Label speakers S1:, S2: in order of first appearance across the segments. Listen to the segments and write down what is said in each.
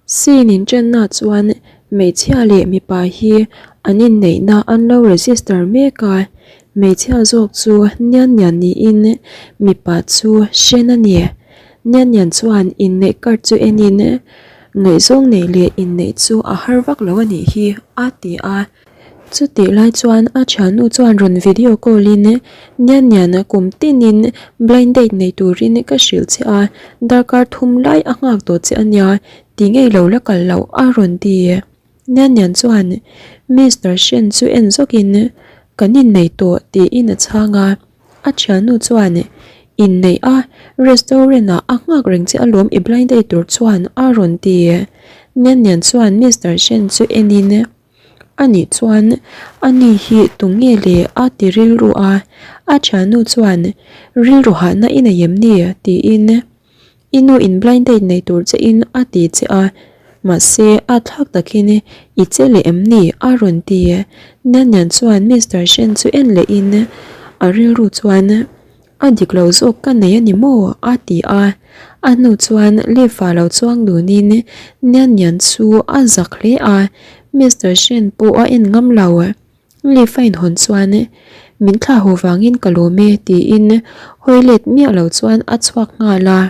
S1: Scene inṭanna chuan hmeichhia leh mipa hi an inneihna an lo register mek a, hmeichhia zawk chu Nian Nian niin mipa chu Shen a ni. Nian Nian chuan inneih card chu enin ngaihzawng neih leh inneih chu a har vak lo a nih hi a ti a. Chutih lai chuan a thiannu chuan rawn video call in Nian Nian kum tinin blind date nei turin ka hrilh che a, darkar thum lai a nghak tawh che a nia, ti ngei lo la kal loh a rawn ti. Nian Nian chuan Mister Shen chu en zawkin kan innei tawh tiin a chhang a, a thiannu chuan inneih a restaurant ah a nghak reng che alawm i blind date tur chuan a rawn ti. Nian Nian chuan Mister Shen chu enin. Anih chuan ani hi tu nge le a ti rilru a, a thiannu chuan rilru hahna i nei em ni tiin i nu in blind date nei tur che in a ti che a, mahse a thlak takin i che leh em ni a rawn ti. Nanian chuan Mister Shen chu en leh in a rilru chuan A dik lo zawk ka nei a ni maw? a ti a. A hnu chuan Lefa lo chuang dunin Nian Nian chu a zak hle a, Mister Shen pawh a en ngam lo. Lefa inhawn chuan min thlah haw vangin ka lawm e tiin hawi let miah lo chuan a chhuak nghal a.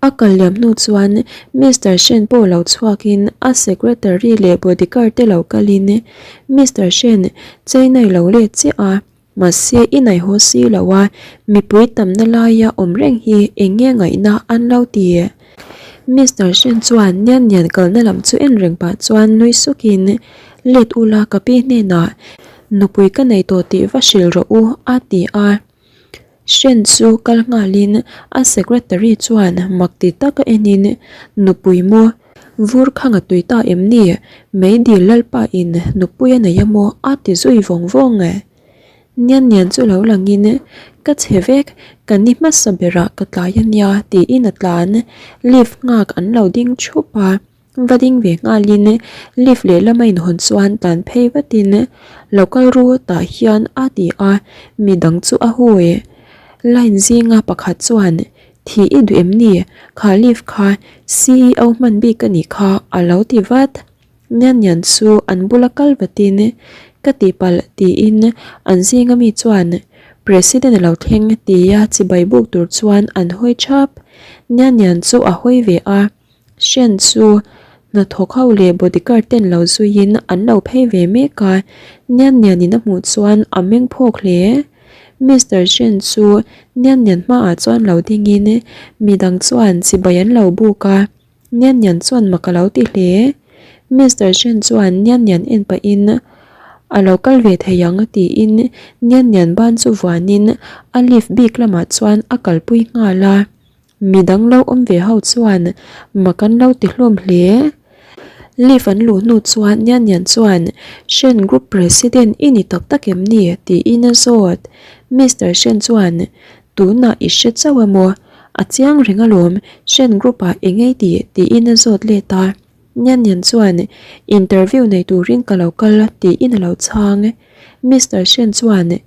S1: A kal liam hnu chuan Mister Shen pawh lo chhuakin a secretary leh bodyguard te lo kalin Mister Shen China i lo let chiah a. Mahse i naihaw si lo a, mipui tamna laia awm reng hi eng nge ngaihna an lo ti? Mister Shen chuan Nian Nian kalna lam chu en reng pah chuan nui sukin, Let ula ka pi hnenah nupui ka nei tawh tih va hrilh rawh u a ti a. Shen chu kal nghalin a secretary chuan mak ti taka enin, Nupui maw? Vur khang a tui ta em ni? Meidil lalpa in nupui a nei a maw? a ti zui vawng vawng e. Nian nian chu lo langin, Ka chhe vek, ka ni hmasa berah ka tlai a nia tiin a tlan. Lift nghak an lo ding thup a, va ding ve nghalin lift lehlam a inhawn chuan tlan phei vatin, Lo kal ru tah hian a ti a, midang chu a hui. Line zinga pakhat chuan Thih i duh em ni? Kha lift kha CEO hman bik a nih kha a lo ti vat. Nian nian chu an bula kal vatin ka tihpalh tiin an zinga mi chuan President a lo thleng tia chibai buk tur chuan an hawi thap. Nian nian chu a hawi ve a, Shen chu hnathawk ho leh bodyguard ten lo zuiin an lo phei ve mek a, Nian nianin a hmuh chuan a meng phawk hle. Mister Shen chu Nian Nian hmaah chuan lo dingin midang chuan chibai an lo buk a, Nian Nian chuan mak a lo ti hle. Mister Shen chuan Nian Nian en pahin a lo kal ve thei ang tiin Nian Nian ban chu vuanin a lift bik lamah chuan a kalpui nghal a. Midang lo awm ve ho chuan mak an lo ti hlawm hle. Lift an luh hnu chuan Nian Nian chuan Shen Group President i ni tak tak em ni? tiin a zawt. Mister Shen chuan Tunah i hre chauh emaw? A chiang reng alawm, Shen Group ah eng ei tih? tiin a zawt let a. Nian Nian chuan Interview nei turin ka lo kal tiin a lo chhang. Mister Shen chuan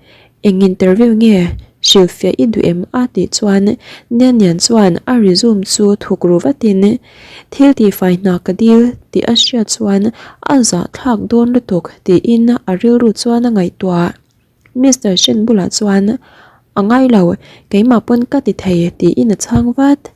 S1: Eng interview nge hrilhfiah i duh em a tih chuan Nian Nian chuan a resume chu thuk ru vatin thil tihfai hna ka dil tih a hriat chuan a zahthlak dawn lutuk tiin a rilru chuan a ngaihtuah. Mister Shen bulah chuan A ngai lo, keimah pawn ka ti thei tiin a chhang vat.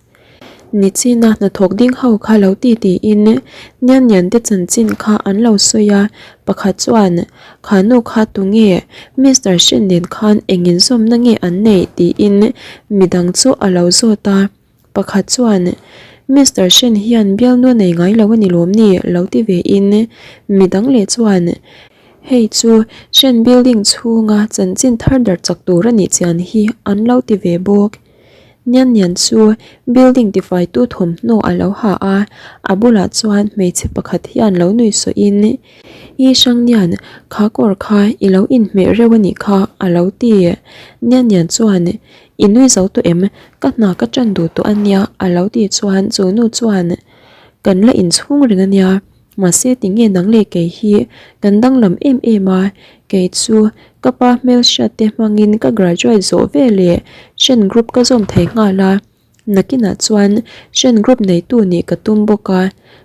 S1: Nichina hnathawk ding ho kha lo ti tiin Nian Nian te chanchin kha an lo sawi a, pakhat chuan Kha nu kha tunge Mister Shen nen khan eng inzawmna nge an neih tiin midang chu a lo zawt a, pakhat chuan Mister Shen hian bialnu a nei ngai lo a ni lawm ni lo ti ve in midang leh chuan hei chu Shen building chhunga chanchin thar darh chak tur a nih chian hi an lo ti ve bawk. Nian Nian chu building tifaitu thawmhnaw a lo ha a, a bulah chuan hmeichhe pakhat hian lo nui sawhin, I hrang Nian, kha kawr kha i lo inhmeh reuh a nih kha a lo ti. Nian Nian chuan, I nui zo tawh em? Ka hna ka ṭan duh tawh a nia a lo tih chuan chu nu chuan, Kan la inchhung reng a nia. Mahse tinge nang leh kei hi kan danglam em em a, kei chu ka pa hmelhriat te hmangin ka graduate zawh ve leh Shen group ka zawm thei nghal a. Nakinah chuan Shen Group neitu nih ka tum bawk a,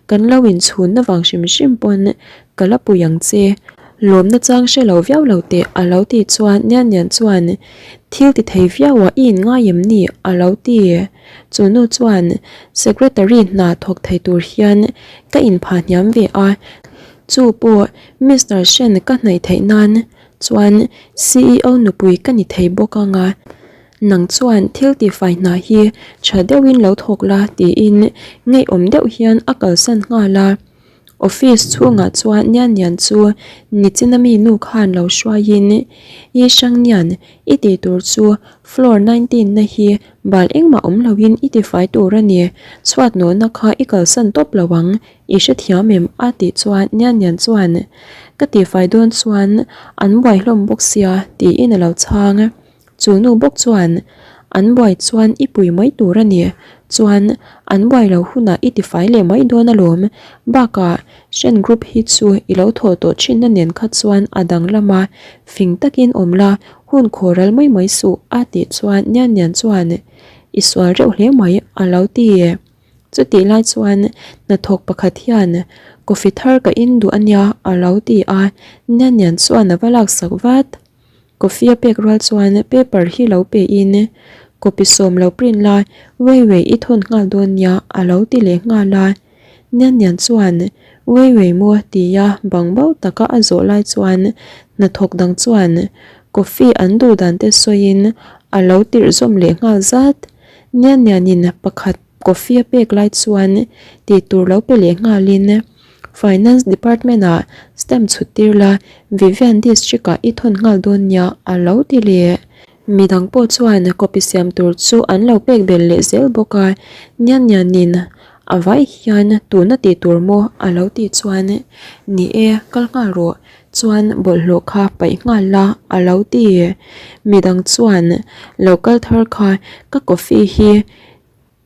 S1: kan lo inchhunna vang hrim hrim pawn ka la pui ang che. Lawmna chang hre lo viau lo teh a lo tih chuan Nian Nian chuan thil ti thei viau ah i inngai em ni a lo ti. Chu nu chuan Secretary hna thawk thei tur hian ka inphah hniam ve a, chu pawh Mister Shen ka hnaih theih nan chuan ceo nupui ka ni thei bawk ang a, nang chuan thil tifai hna hi tha deuhin lo thawk la tiin ngeiawm deuh hian a kalsan nghal a. Office chhungah chuan Nian Nian chu nichina mi nu khan lo hruaiin I hrang Nian i tih tur chu floor 19 na hi bal engmah awm loin i tifai tur a ni, chhuat nawhna kha i kalsan tawp lo ang, i hrethiam em? a tih chuan Nian Nian chuan Ka tifai dawn chuan an buai hlawm bawk sia tiin a lo chhang. Chu nu bawk chuan, An buai chuan i pui mai tur a ni. Chuan, an buai lo hunah i tifai leh mai dawn alawm. Bakah, Shen Group hi chu i lo thawh tawh thinna nen kha chuan a danglam a, fing takin awm la, hun khaw ral mai mai suh, a tih chuan Nian Nian chuan, I sual reuh hle mai, a lo ti. Chutih lai chuan hnathawk pakhat hian, Coffee thar ka in duh a nia, a lo ti a, Nian Nian chuan a va laksak vat. Coffee a pek rual chuan paper hi lo pe in copy sawm lo print la Wei Wei i thawn nghal dawn nia a lo ti leh nghal a. Nian Nian chuan Wei Wei maw tia bang bo taka a zawh lai chuan hnathawk dang chuan coffee an duh dan te sawiin a lo tirh zawm leh nghal zat. Nian Nian in pakhat coffee a pek lai chuan tih tur lo pe leh nghalin Finance Department ah stamp chhut tir la, Vivian District ah i thawn nghal dawn nia a lo ti leh. Midang pawh chuan copy siam tur chu an lo pek belh leh zel bawk a, Nian Nian in a vai hian tuna tih tur maw a lo tih chuan ni e kal nghal rawh chuan bawlhhlawh kha paih nghal la a lo ti. Midang chuan lo kal thar kha ka coffee hi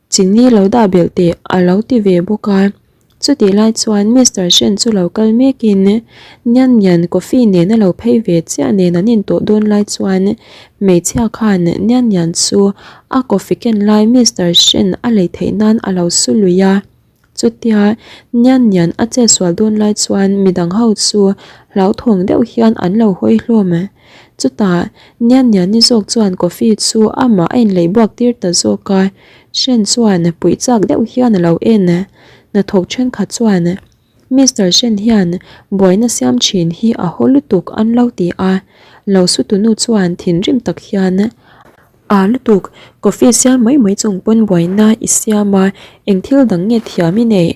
S1: Chini lo dah belh teh a lo ti ve bawk a. Chutih lai chuan Mister Shen chu lo kal mekin Nian Nian coffee nen a lo phei ve chiah nen an intawh dawn lai chuan hmeichhia khan Nian Nian chu a coffee ken lai Mister Shen a lei theih nan a lo su lui a. Chutia Nian Nian a chetsual dawn lai chuan midang ho chu hlauthawng deuh hian an lo hawi hlawm. Chutah Nian Nian ni zawk chuan coffee chu amah a inleih buak tir ta zawk a, Shen chuan puih chak deuh hian a lo en. Hnathawk thenkhat chuan Mister Shen hian buaina siam thin hi a haw lutuk an lo ti a, lo sutunu chuan thinrim tak hian A lutuk, coffee siam mai mai chung pawn buaina i siam a, eng thil dang nge thiam i neih?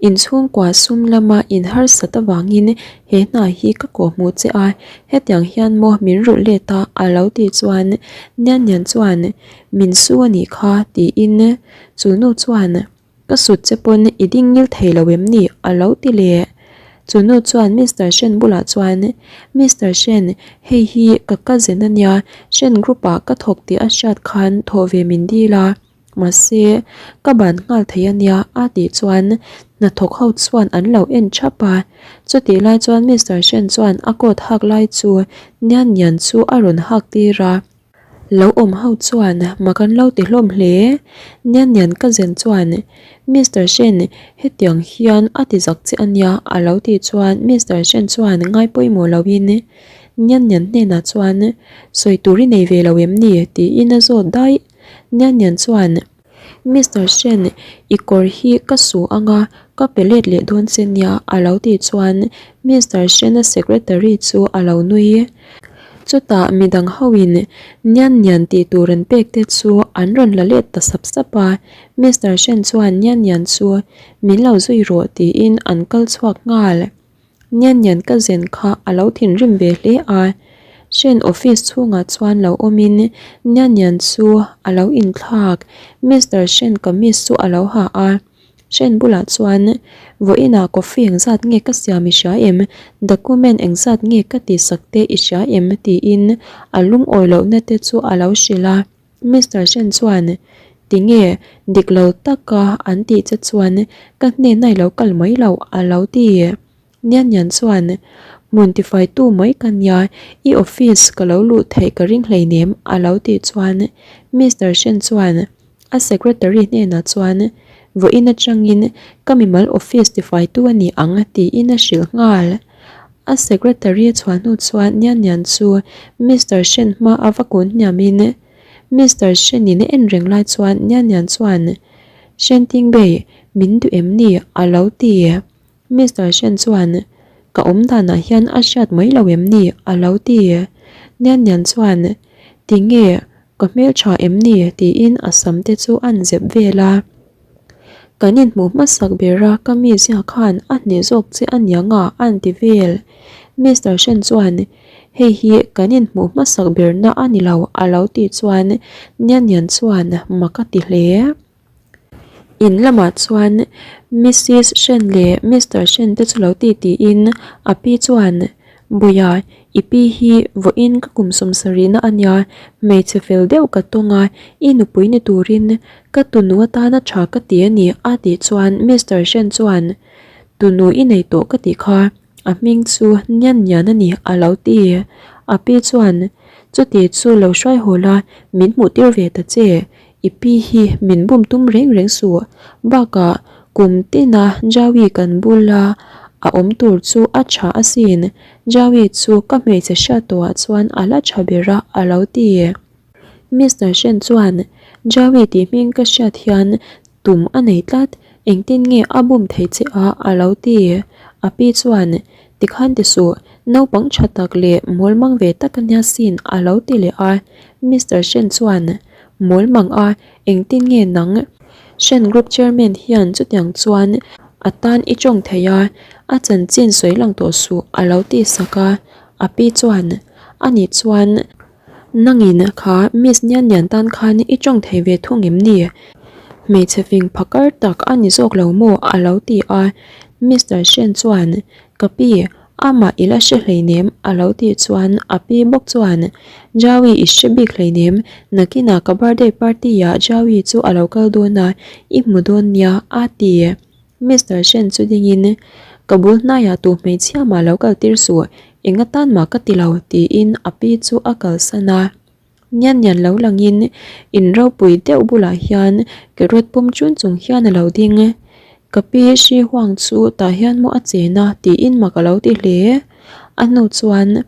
S1: Inchhungkua sum lama in harsat avangin he hna hi ka kawhhmuh che a, hetiang hian maw min rulh let a a lo tih chuan Nian Nian chuan min su a nih kha tiin chu nu chuan Ka sut che pawn i ding ngil thei lo em ni? a lo ti leh. Chu nu chuan Mister Shen bulah chuan, Mister Shen, hei hi ka cousin a nia, Shen group ah ka thawk tih a hriat khan thawh ve min dil a, mahse ka ban nghal thei a nia a tih chuan hnathawk ho chuan an lo en thap a. Chutih lai chuan Mister Shen chuan a coat hak lai chu Nian Nian chu a rawn hak tir a. Lo awm ho chuan mak an lo ti hlawm hle. Nian nian ka zen chuan Mister Shen hetiang hian a ti zak che a nia a lo tih chuan Mister Shen chuan ngai pawimawh loin Nian nian hnenah chuan sawi tur i nei ve lo em ni tiin a zawt daih. Nian nian chuan. Mister Shen, i kawr hi ka su anga ka pe let leh dawn che nia a lo tih chuan Mister Shen-a secretary chu a lo nui. Chutah midang hoin Nian Nian tih tur an pek te chu an rawn la let ta sap sap a, Mister Shen chuan Nian Nian chu min lo zui rawh tiin an kal chhuak nghal. Nian nian ka zen kha a lo thinrim ve hle a, Shen office chhungah chuan lo awmin Nian nian chu a lo inthlak, Mister Shen kamis chu a lo ha a, Shen bulah chuan vawiinah coffee engzat nge ka siam i hria em, document engzat nge ka tihsak te i hria em tiin a lungawi lohna te chu a lo hrilh a. Mister Shen chuan, Tinge, dik lo taka an tih che chuan ka hnenah i lo kal mai loh a lo ti. Nian Nian chuan, Hmun tifaitu mai ka nia, i office ka lo luh theih ka ring hleinem a lo tih chuan Mister Shen chuan, A secretary hnenah chuan, Vawiin atangin ka mimal office tifaitu a ni ang tiin a hrilh nghal. A secretary a chhuah hnu chuan Nian Nian chu Mister Shen hma a va kun hniamin Mister Shen in a en reng lai chuan Nian Nian chuan, Shen Tingbei, min duh em ni? a lo ti. Mister Shen chuan, Ka awm danah hian a hriat mai lo em ni? a lo ti. Nian Nian chuan, Tinge, ka hmeltha em ni? tiin a sam te chu a'n zep vel a. Kan inhmuh hmasak ber a ka mizia khan a hneh zawk che a niang a a'n ti vel. Mister Shen chuan, Hei hi kan inhmuh hmasak berna a ni lo a lo tih chuan Nian Nian chuan mak a ti hle. In lamah chuan Missis Shen leh Mister Shen te chu lo ti tiin a pi chuan, Bawia, i pi hi vawiin ka kum sawmsarihna a nia, hmeichhe fel deuh ka tawng a, i nupui ni turin ka tunu atana tha ka ti a ni a tih chuan Mister Shen chuan, Tunu i nei tawh ka tih kha. A hming chu Nian Nian a ni a lo ti. A pi chuan, Chuti chu lo hruai haw la, min hmuh tir ve ta che. I pi hi min bum tum reng reng suh. Bakah kum tina Jaui kan bula a awm tur chu a tha asin. Jaui chu ka hmeichhe hriat tawhah chuan a la tha ber a a lo ti. Mister Shen chuan, Jaui tih hming ka hriat hian Tum a nei tlat, engtin nge a bum thei che a a lo ti. A pi chuan, Tikhan ti suh, naupang tha tak leh mawl mang ve tak a nia sin a lo ti leh a. Mister Shen chuan, Mawl mang a, engtin nge nang Shen Group Chairman hian chutiang chuan a tan i tawng thei a, a chanchin sawi lang tawh suh a lo ti sak a. A pi chuan, Anih chuan Nangin kha Miss Nian Nian tan khan i tawng thei ve thung em ni? Hmeichhe fing phakar tak a ni zawk lo maw? a lo ti a. Mister Shen chuan, Ka pi, amah i la hre hleinem a lo tih chuan a pi bawk chuan, Jaui i hre bik hleinem, nakinah ka birthday party ah Jaui chu a lo kal dawn a, i hmu dawn nia a ti. Mister Shen chu dingin, Ka bul hnaiah tu hmeichhia mah lo kal tir suh, eng atan mah ka ti lo, tiin a pi chu a kalsan a. Nian nian lo langin in ropui deuh bulah hian carrot pawm chun chung hian a lo ding. Ka pi Shi Huang chu tah hian maw a chen a, tiin mak a lo ti hle. A hnu chuan.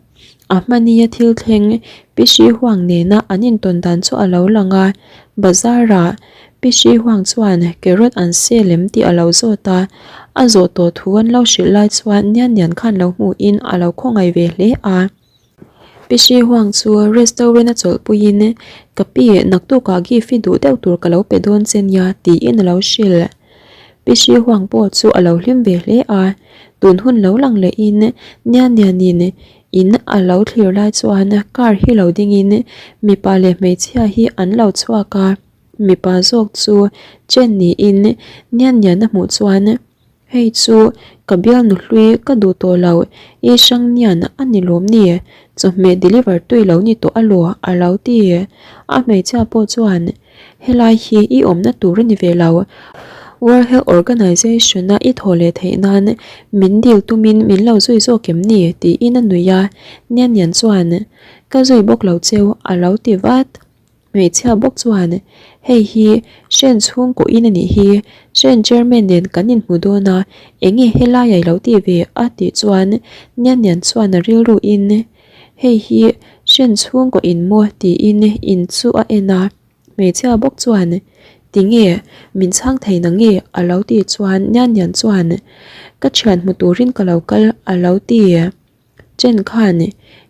S1: A hmania thil thleng Pi Hri Huang nena an intawn dan chu a lo lang a, bazar-ah Pi Hri Huang chuan carrot an sel em tih a lo zawt a, a zawh tawh thu an lo hrilh lai chuan Nian Nian khan lo hmuhin a lo khawngaih ve hle a. Pi Hri Huang chu restaurant a chawlhpuiin Ka pi, naktukah gift i duh deuh tur ka lo pe dawn che nia tiin a lo hrilh. Pi Hri Huang pawh chu a lo hlim ve hle a, tun hun lo lang lehin Nian Nianin in a lo thlir lai chuan car hi lo dingin mipa leh hmeichhia hi an lo chhuak a, mipa zawk chu chen niin Nian Nian a hmuh chuan Hei chu ka bialnu hlui ka duh tawh lo, i hrang Nian a ni lawm ni? Chawhmeh deliver tui lo ni tawh alaw a lo ti. A hmeichhia pawh chuan Helai hi i awmna tur a ni ve lo. World Health Organization-a i thaw leh theih nan min dil tumin min lo zui zawk em ni? tiin a nui a. Nian Nian chuan, Ka zui bawk lo cheu, a lo ti vat. Hmeichhia bawk chuan, Hei hi Shen chhungkaw in a nih hi, Shen chairman nen kan inhmu dawn a, enge helai a i lo tih ve? a tih chuan Nian Nian chuan a rilruin, Hei hi Shen chhungkaw in maw tiin in chu a en a, hmeichhia bawk chuan Tinge min chhang thei na nge a lo tih chuan Nian Nian chuan Ka thian hmu turin ka lo kal a lo ti. Chen khan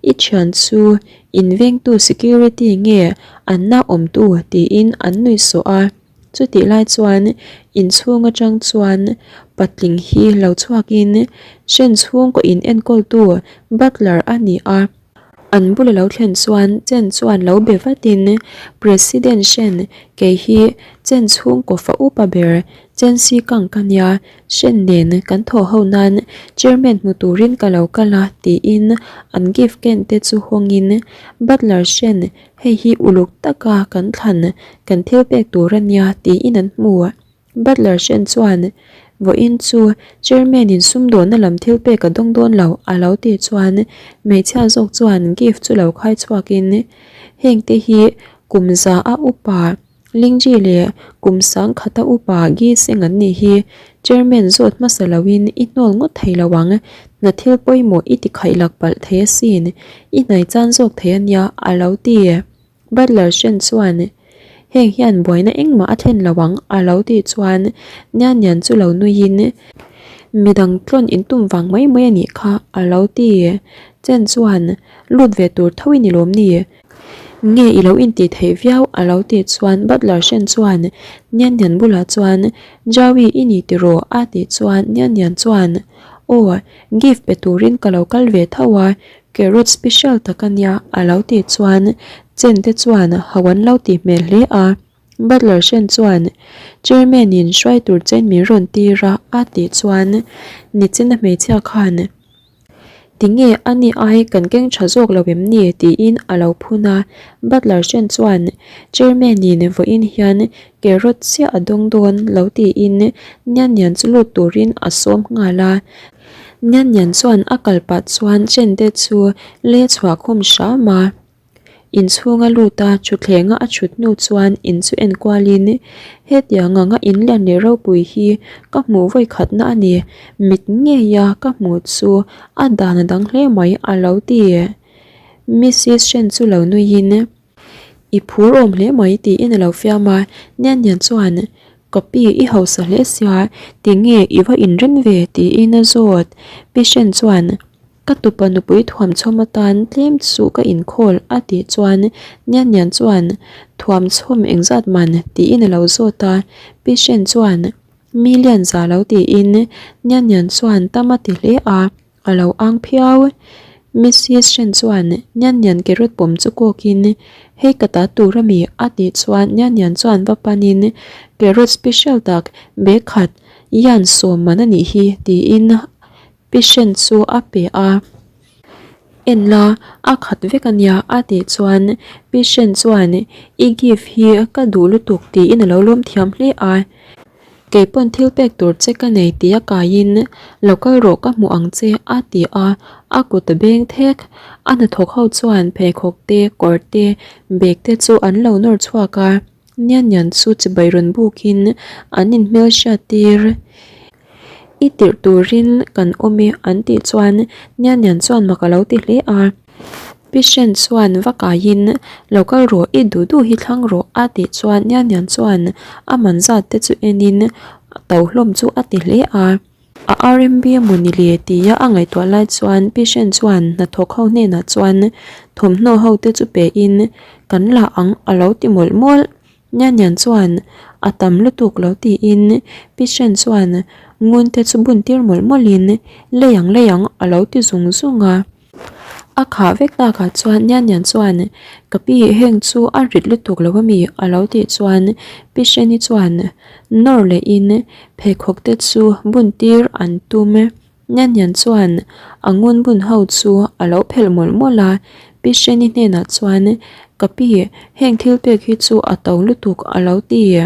S1: i thian chu in vengtu security nge an na awmtu tiin an nuih sawh a. Chutih lai chuan inchhung atang chuan patling hi lo chhuakin hren chhungkaw in enkawltu butler a ni a. An bula lo thlen chuan Chen chuan lo be vatin President Shen kei hi Chen chhungkaw fa upa ber Chen Si Kang ka nia, Shen nen kan thawh ho nan chairman hmu turin ka lo kal a tiin an gift ken te chu hawngin butler Shen Hei hi uluk taka kan thlan kan thil pek tur a nia tiin an hmu. Butler hren chuan, Vawiin chu Chairman in sumdawnna lam thil pek a dawng dawn lo a lo tih chuan hmeichhia zawk chuan gift chu lo khai chhuakin, Hengte hi kum za a upa. Lingji leh kum sang khata upa Gi Seng an nih hi Chairman zawt hmasa loin i hnawl ngawt thei lo ang, hna thil pawimawh i ti khaih lak palh thei asin, i hnai chan zawk thei ania a lo ti. Butler hren chuan, Heng hian buaina engmah a thlen lo ang a lo tih chuan Nian Nian chu lo nuiin, Midang tlawn intum vang mai mai a nih kha a lo ti. Chen chuan, Lut ve tur tho i ni lawm ni? Nge i lo intih theih viau a lo tih chuan Butler hren chuan Nian Nian bulah chuan, Jaui i ni tiraw? a tih chuan Nian Nian chuan, Aw, gift pe turin ka lo kal ve tho a, Carrot special tak a nia a lo tih chuan Chen te chuan ho an lo tih hmel hle a. Butler hren chuan Chairman in hruai tur chen min rawn tir a a tih chuan Nichina hmeichhia khan Tinge a ni ai kan keng tha zawk lo em ni tiin a lo phun a. Butler hren chuan Chairman in vawiin hian carrot chiah a dawng dawn lo tiin Nian Nian chu lut turin a sawm nghal a. Nian Nian chuan a kal pah chuan chen te chu le chhuah khum hram a. Inchhung a lut a, thutthleng a a thut hnu chuan in chu en kualin hetiang anga in lian leh ropui hi ka hmuh vawi khatna a ni, mit ngeia ka hmuh chu a dan a dang hle mai a lo ti. Mrs Shen chu lo nuiin. I phur awm hle mai tiin a lo fiam a, Nian Nian chuan Ka pi i hausa hle sia tinge i va inrem ve tiin a zawt. Pi Shen chuan Ka tupa nupui thuam chhawm atan tlem chu ka inkhawl a tih chuan Nian Nian chuan Thuam chhawm engzat man tiin a lo zawt a, Pi Shen chuan Million za lo tiin Nian Nian chuan tam a ti hle a. A lo ang phiau. Mrs Shen chuan Nian Nian carrot pawm chu kawkin, Hei ka ta tur ami? a tih chuan Nian Nian chuan va panin, Carrot special tak bag khat yan sawm man a nih hi tiin Pi Shen chu a pe a. En la, a khat vek a nia a tih chuan Pi Shen chuan, I gift hi ka duh lutuk tiin a lo lawm thiam hle a. Kei pawn thil pek tur che ka nei tih a kaiin lo kal rawh ka hmuh ang che a ti a, a kut a beng thek. A hnathawk ho chuan pheikhawk te, kawr te, bag te chu an lo nawr chhuak a, Nian Nian chu chibai rawn bukin an inhmel hriat tir. I tirh turin kan awm e an tih chuan Nian Nian chuan mak a lo ti hle a. Pi Shen chuan va kaiin lo kal rawh i duh duh hi thlang rawh a tih chuan Nian Nian chuan a man zat te chu enin to hlawm chu a ti hle a. A RMB emaw ni le tia a ngaihtuah lai chuan Pi Shen chuan hnathawk ho hnenah chuan thawmhnaw ho te chu pein kan la ang a lo ti mawlh mawlh. Nian Nian chuan a tam lutuk lo tiin Pi Shen chuan ngun te chu bun tir mawlh mawlhin lei ang lei ang a lo ti zung zung a. A khah vek takah chuan Nian Nian chuan ka pi heng chu a rit lutuk lo ami a lo tih chuan Pi Sheni chuan nawr lehin pheikhawk te chu bun tir an tum. Nian Nian chuan a ngun bun ho chu a lo phelh mawlh mawlh a, Pi Sheni hnenah chuan ka pi heng thil pek hi chu a to lutuk a lo ti.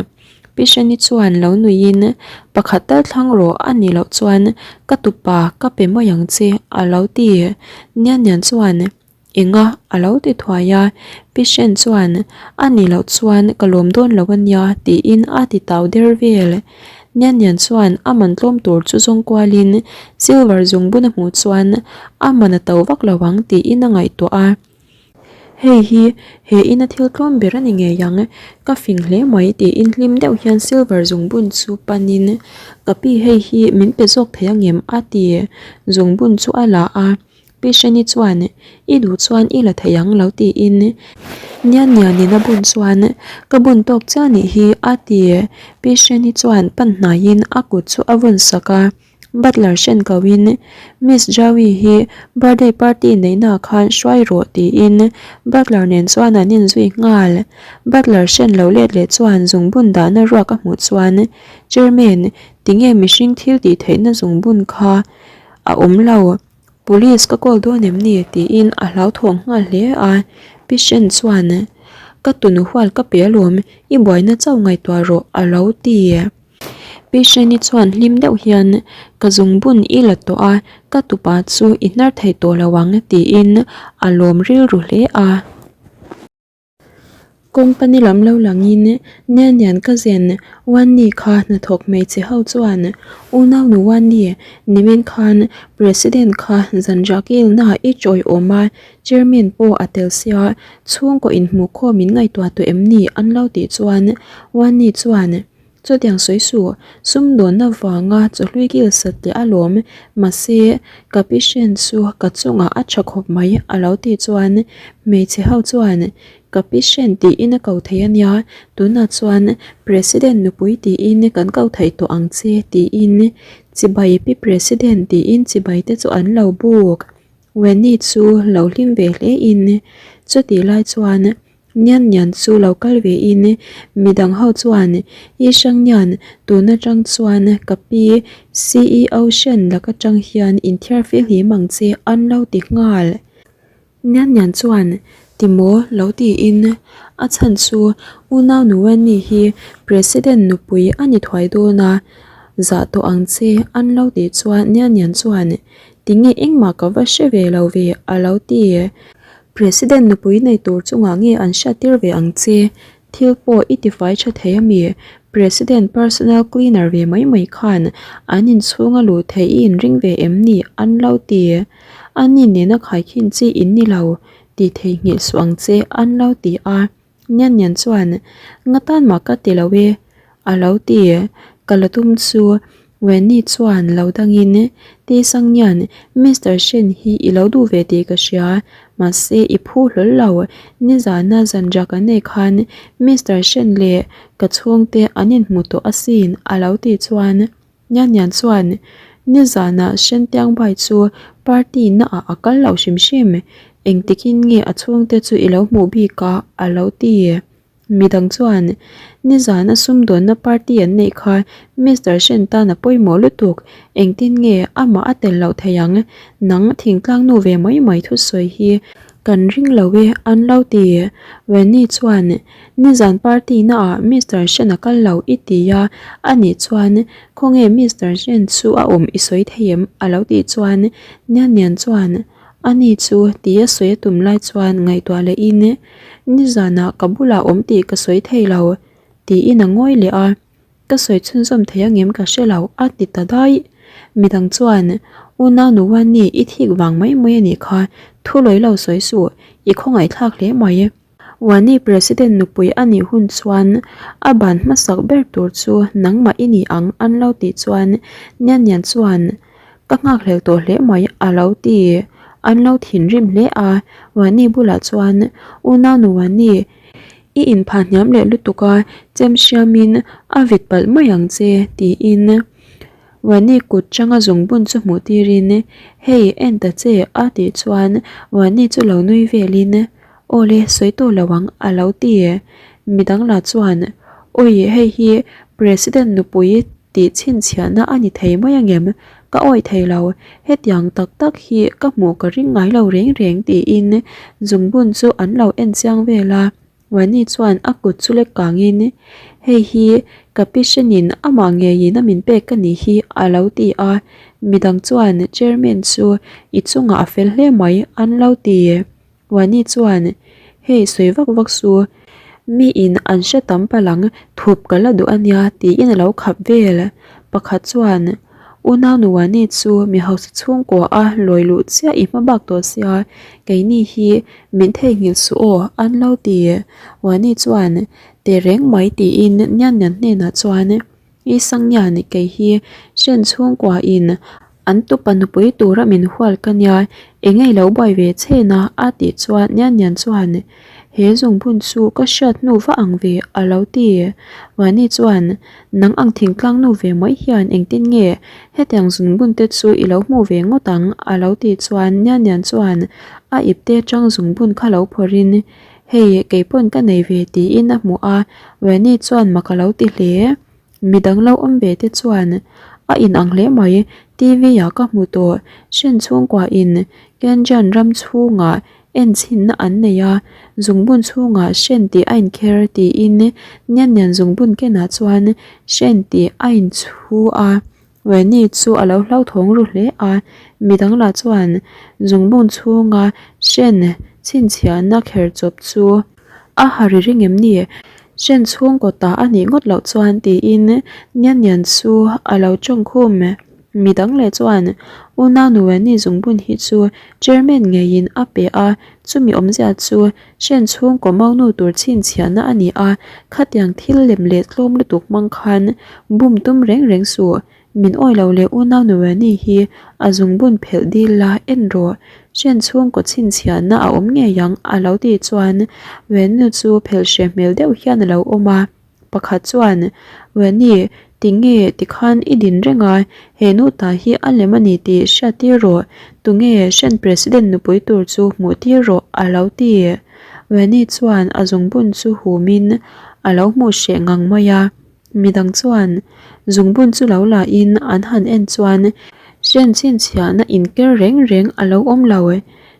S1: Pi Shani chuan lo nuiin, Pakhat tal thlang rawh a nih loh chuan ka tupa ka pe mai ang che a lo ti. Nian Nian chuan, Enga a lo ti thuai a. Pi Shen chuan, A nih loh chuan ka lawm dawn lo a nia tiin a ti tau der vel. Nian Nian chuan a man tlawm tur chu zawng kualin silver zungbun a hmuh chuan a man a to vak lo ang tiin a ngaihtuah a. Hei hi he ina thil tlawm ber a ni ngei ang, ka fing hle mai tiin hlim deuh hian silver zungbun chu panin ka pi hei hi min pe zawk thei angem a ti zungbun chu a la a, Pi Hreni chuan i duh chuan i la thei ang lo tiin Nian Nianin a bun chuan ka bun tawk chiah anih hi a ti, Pi Hreni chuan pan hnaiin a kut chu a vawn sak a. Butler hren koin Miss Jaui hi birthday party neihna khan hruai rawh tiin Butler nen chuan an inzui nghal. Butler hren lo let leh chuan zungbun dahna ruak a hmuh chuan Chairman, tinge mihring thil tih theihna zungbun kha a awm lo? Police ka call dawn em ni? tiin a hlauthawng nghal hle a. Pi Shen chuan Ka tunu hual ka pe alawm, i buaina chauh ngaihtuah rawh a lo ti. Pi Hreni chuan hlim deuh hian, Ka zungbun i la tawh a, ka tupa chu i hnar thei tawh lo ang, tiin a lawm rilru hle a. Company lam lo langin Nian Nian cousin Wanni kha hnathawk hmeichhe ho chuan Unaunu Wanni nimin khan President kha zanriah kilna i chawiawm a, Chairman pawh a tel sia, chhungkaw inhmuhkhawm in ngaihtuah tawh em ni an lo tih chuan Wanni chuan Chutiang sawi suh, sumdawnna vanga chawhlui kil sat leh alawm, mahse ka pi hren chu ka chungah a tha khawp mai a lo tih chuan hmeichhe ho chuan ka pi hren tiin a ko thei a nia, tunah chuan President nupui tiin kan ko thei tawh ang che tiin chibai pi President tiin chibai te chu an lo buk. Wendy chu lo hlim ve hle in chutih lai chuan Nian Nian chu lo kal ve in midang ho chuan I hrang Nian tun atang chuan ka pi CEO hren lak atang hian inthiar fil hlim ang che an lo ti nghal. Nian Nian chuan ti maw lo tiin a chhan chu unau nu Wendy hi President nupui a ni thuai dawn a zah tawh ang che an lo tih chuan Nian Nian chuan Tinge engmah ka va hre ve lo ve a lo ti. President nupui nei tur chungah nge an hriattir ve ang che? Thil pawh i tifai tha thei a mi? President personal cleaner ve mai mai khan an inchhung a luh theih i inring ve em ni? An lo ti. Ani nena khaikhin chi in ni lo tih theihnghilh suh ang che an lo ti a. Nian Nian chuan, Nga tan mah ka ti lo e, a lo ti. Ka la tum chu Wendy chuan lo dangin, Ti Sang Nian, Mister Shen hi i lo duh ve tih ka hria, mahse i phu hlawl lo. Nizana zanriah kan nei khan Mister Shen leh ka chhungte an inhmu tawh asin, a lo tih chuan. Nian Nian chuan nizanah Hrentiang Bai chu party naah a kal lo hrim hrim, engtikin nge a chhungte chu i lo hmuh bik a a lo ti. Midang chuan nizana sumdawnna party an neih kha Mister Hren tan a pawimawh lutuk, engtin nge amah a tel loh thei ang, nang thingtlang nu ve mai mai thusawi hi kan ring lo e an lo ti. Wendy chuan Nizan party na ah Mister Shen a kal lo i ti a, a nih chuan khawnge Mister Shen chu a awm i sawi thei em? a lo tih chuan Nian Nian chuan a ni chu ti a sawi a tum lai chuan ngaihtuah leh in nizan ah ka bulah awm tih ka sawi thei lo tiin a ngawi leh a, ka sawi chhunzawm thei angem ka hre lo a ti ta daih. Midang chuan unau nu Wani i thik vang mai mai a nih kha thu lawi lo sawi suh i khawngaihthlak hle mai. Wani President nupui a nih hun chuan a ban hmasak ber tur chu nangmah i ni ang an lo tih chuan Nian Nian chuan ka nghakhlel tawh hle mai a lo ti. An lo thinrim hle a, Wani bulah chuan unau nu Wani i inphah hniam leh lutuk a chem hriamin a vit palh mai ang che tiin Wani kut changa zungbun chu hmuh tirin hei en ta che a tih chuan Wani chu lo nui velin Awle, sawi tawh lo ang, a lo ti. Midang lah chuan, Awi, hei hi President nupui tih chhinchhiahna a ni thei mai angem? Ka awih thei lo, hetiang tak tak hi ka hmuh ka ring ngai lo reng reng tiin zungbun chu an lo en chiang vel a. Wani chuan a kut chu lek kangin, Hei hi ka pi hrenin amah ngeiin a min pek ka nih hi, a lo ti a. Midang chuan, Chairman chu i chungah a fel hle mai, an lo ti. Wani chuan, Hei sawi vak vak su, miin an hre tam palh ang, thup ka la duh a nia tiin a lo khap vel. Pakhat chuan, Unau nu Wani chu mi hausa chhungkua a lawi luh chiah i hma bak tawh sia, keini hi min theihnghilh suh aw an lo ti. Wani chuan, Tehreng mai tiin Nian Nian hnenah chuan, I Sangnian kei hi hren chhungkua in an tupa nupui tura min hual ka nia eng ei lo buai ve chhen a a tih chuan Nian Nian chuan he zungbun chu ka hriat hnu va ang ve a lo ti. Vani chuan nang ang thingtlang nu ve mai hian engtin nge hetiang zungbun te chu i lo hmuh ve ngawt ang a lo tih chuan Nian Nian chuan a ipte atang zungbun kha lo phawrh in Hei, kei pawn ka nei ve tiin a hmuh a, Wendy chuan mak a lo ti hle. Midang lo awm ve te chuan a inang hle mai, TV ah ka hmu tawh, Shen chhungkua in Kenjan ram chhungah enchhinna an nei a, zungbun chhungah Shen tih a inkher tiin Nian Nian zungbun kenah chuan Shen tih a inchhu a. Wendy chu a lo hlauthawng ru hle a, midang lah chuan zungbun chhunga hren chhinchhiahna kher chawp chu A ha ri ring em ni? Hren chhungkaw ta a nih ngawt loh chuan tiin Nian Nian chu a lo tawng khum. Midang leh chuan Unau Nuweni zungbun hi chu Chairman ngeiin a pe a, chumi awmzia chu Hren chhungkaw maunu tur chhinchhiahna a ni a, khatiang thil lem leh tlawm lutuk hmang khan bum tum reng reng suh. Min awi lo leh unau Nuweni hi a zungbun phelh dil la en rawh. Hren chhungkaw chhinchhiahna a awm ngei ang a lo tih chuan Wenu chu phelh hreh hmel deuh hian a lo awm a. Pakhat chuan, Weni, tinge tikhan i din reng a, he nu ta hi a lem a ni tih hriat tir rawh, tunge Hren President nupui tur chu hmuh tir rawh a lo ti. Weni chuan a zungbun chu humin a lo hmuh hreh ngang mai a. Midang chuan zungbun chu lo la in an han en chuan hren chhinchhiahna inker reng reng a lo awm lo.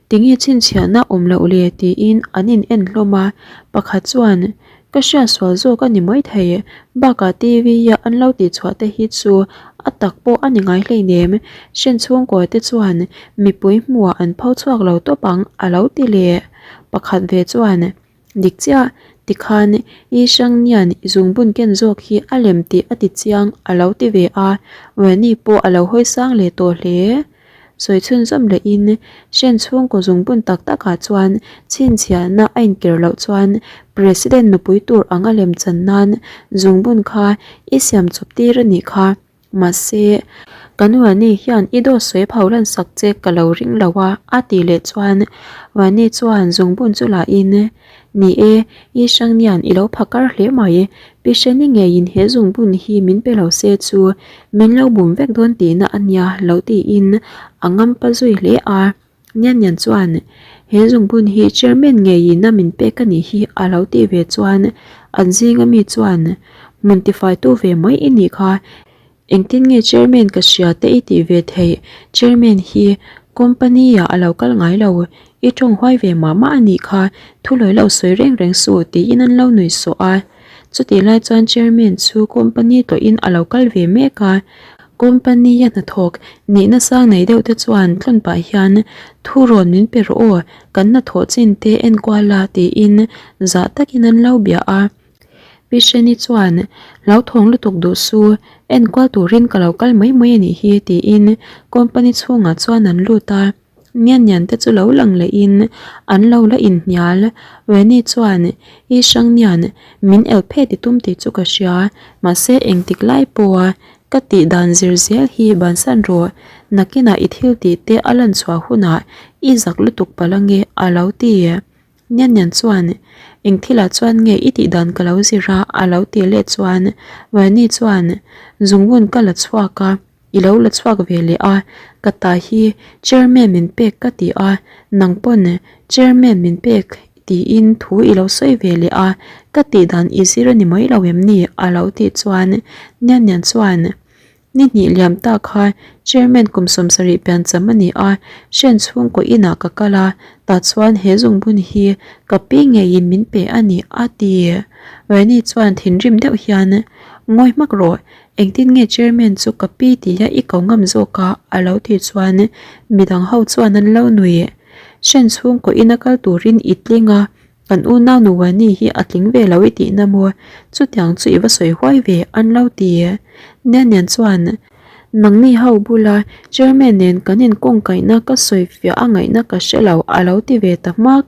S1: Tinge chhinchhiahna awm loh le tiin an in en hlawm a, pakhat chuan ka hriat sual zawk a ni mai thei, bakah TV a an lo tihchhuah te hi chu a tak pawh a ni ngai hleinem, hren chhungkaw te chuan mipui hmuhah an pho chhuak lo tawp ang a lo ti leh. Pakhat ve chuan. Dik chiah, tikhan I Hrangnian i zungbun ken zawk hi a lem tih a ti chiang a lo ti ve a, Weni pawh a lo hawi sang leh tawh hle. Sawi chhunzawm lehin Hren chhungkaw zungbun tak takah chuan chhinchhiahna a inker loh chuan President nupui tur ang a lem chan nan zungbun kha i siam chawp tir a nih kha. Mahse, ka nu Vani hian i dawt sawi pho lan sak che ka lo ring lo a, a tih leh chuan Vani chuan zungbun chu la in, Ni e, i Hrangnian i lo phakar hle mai, Pi Hreni ngeiin he zungbun hi min pe lo se chu min lo bum vek dawn tihna a nia lo tiin a ngampa zui hle a. Nian Nian chuan, He zungbun hi chairman ngeiin a min pek a nih hi a lo tih ve chuan an zinga mi chuan, Hmun tifaitu ve mai i nih kha, engtin nge chairman ka hria te i tih ve theih, chairman hi company ah a lo kal ngai lo, i tawng huai ve mah mah a nih kha, thu lawi lo sawi reng reng suh tiin an lo nui sawh a. Chutih lai chuan chairman chu company tlawhin a lo kal ve mek a. Company a hnathawk nihna sang nei deuh te chuan tlawn pah hian thu rawn min pe rawh aw, kan hnathawh chin te enkual a tiin zah takin an lo bia a. Pi Hreni chuan hlauthawng lutuk duh su, enkual turin ka lo kal mai mai a nih hi tiin company chhungah chuan an lut a. Nian nian te chu lo lang leh in an lo la inhnial. Weni chuan, I hrang nian, min el phet i tum tih chu ka hria, mahse engtik lai pawha ka tih dan zir zel hi bansan rawh, nakinah i thil tih te a lan chhuah hunah i zak lutuk palh ange a lo ti. Nian nian chuan, Eng thilah chuan nge i tih dan ka lo zir a a lo ti leh chuan Weni chuan, Zungbun ka la chhuak a. I lo la chhuak ve leh a, ka ta hi chairman min pek ka ti a, nang pawn chairman min pek tiin thu i lo sawi ve leh a, ka tih dan i zir a ni mai lo em ni? a lo tih chuan Nian Nian chuan Ni hnih liam ta kha chairman kum 70 piancham a ni a, hren chhungkaw inah ka kal a, tah chuan he zungbun hi ka pi ngeiin min pe a ni a ti. Rani chuan thinrim deuh hian Ngawi hmak rawh, Engtin nge chairman chu ka pi tia i ko ngam zawk a? a lo tih chuan midang ho chuan an lo nui. Hren chhungkaw ina kal turin i tling a, kan unau nu Wani hi a tling ve lo i tihna maw? Chutiang chu i va sawi huai ve an lo ti. Nian Nian chuan Nangni ho bula chairman nen kan inkawngkaihna ka sawi fiah a ngaihna ka hre lo a lo ti ve ta hmak.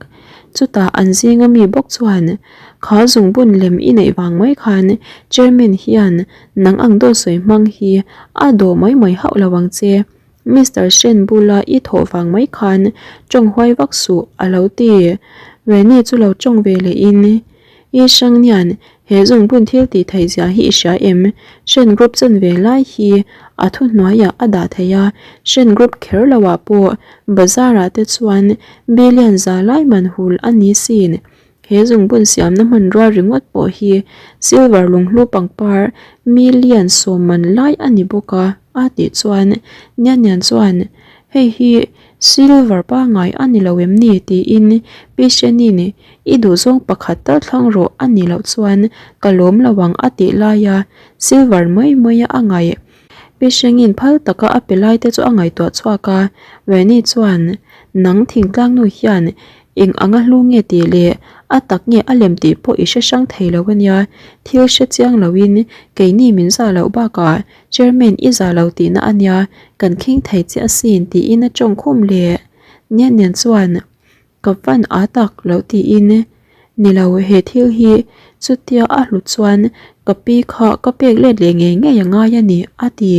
S1: Chutah an zinga mi bawk chuan Kha zungbun lem i neih vang mai khan Chairman hian nang ang dawt sawi hmang hi a dawh mai mai hauh lo ang che. Mister Shen bula i thawh vang mai khan tawng huai vak suh a lo ti. Reni chu lo tawng ve leh in I Hrangnian he zungbun thil tih theih zia hi i hria em? Shen Group chanve lai hi a thuhnuaiah a dah thei a, Shen Group kher lo ah pawh bazar ah te chuan billion za lai man hul a ni sin. He zungbun siamna hmanrua ringawt pawh hi silver lunghlu pangpar million sawmman lai a ni bawk a, a tih chuan Nian Nian chuan hei hi silver pangngai a ni lo em ni tiin Pi Hreni'n i duhzawng pakhat tal thlang rawh a nih loh chuan ka lawm lo ang a tih laia silver mai maia a ngaih Pi Hrengin phal taka a pe lai te chu a ngaihtuah chhuak a, Reni chuan nang thingtlang nu hian Eng anga hlu nge tih leh A tak nge a lem tih pawh i hre hrang thei lo a nia, thil hre chiang loin keini min zah loh bakah Chairman i zah lo tihna a nia, kan khing thei che asin tiin a tawng khum leh. Nian Nian chuan ka van a tak lo tiin, Ni lo, he thil hi chutia a hlut chuan ka pi kha ka pek let leh ngei ngei a ngai a ni a ti.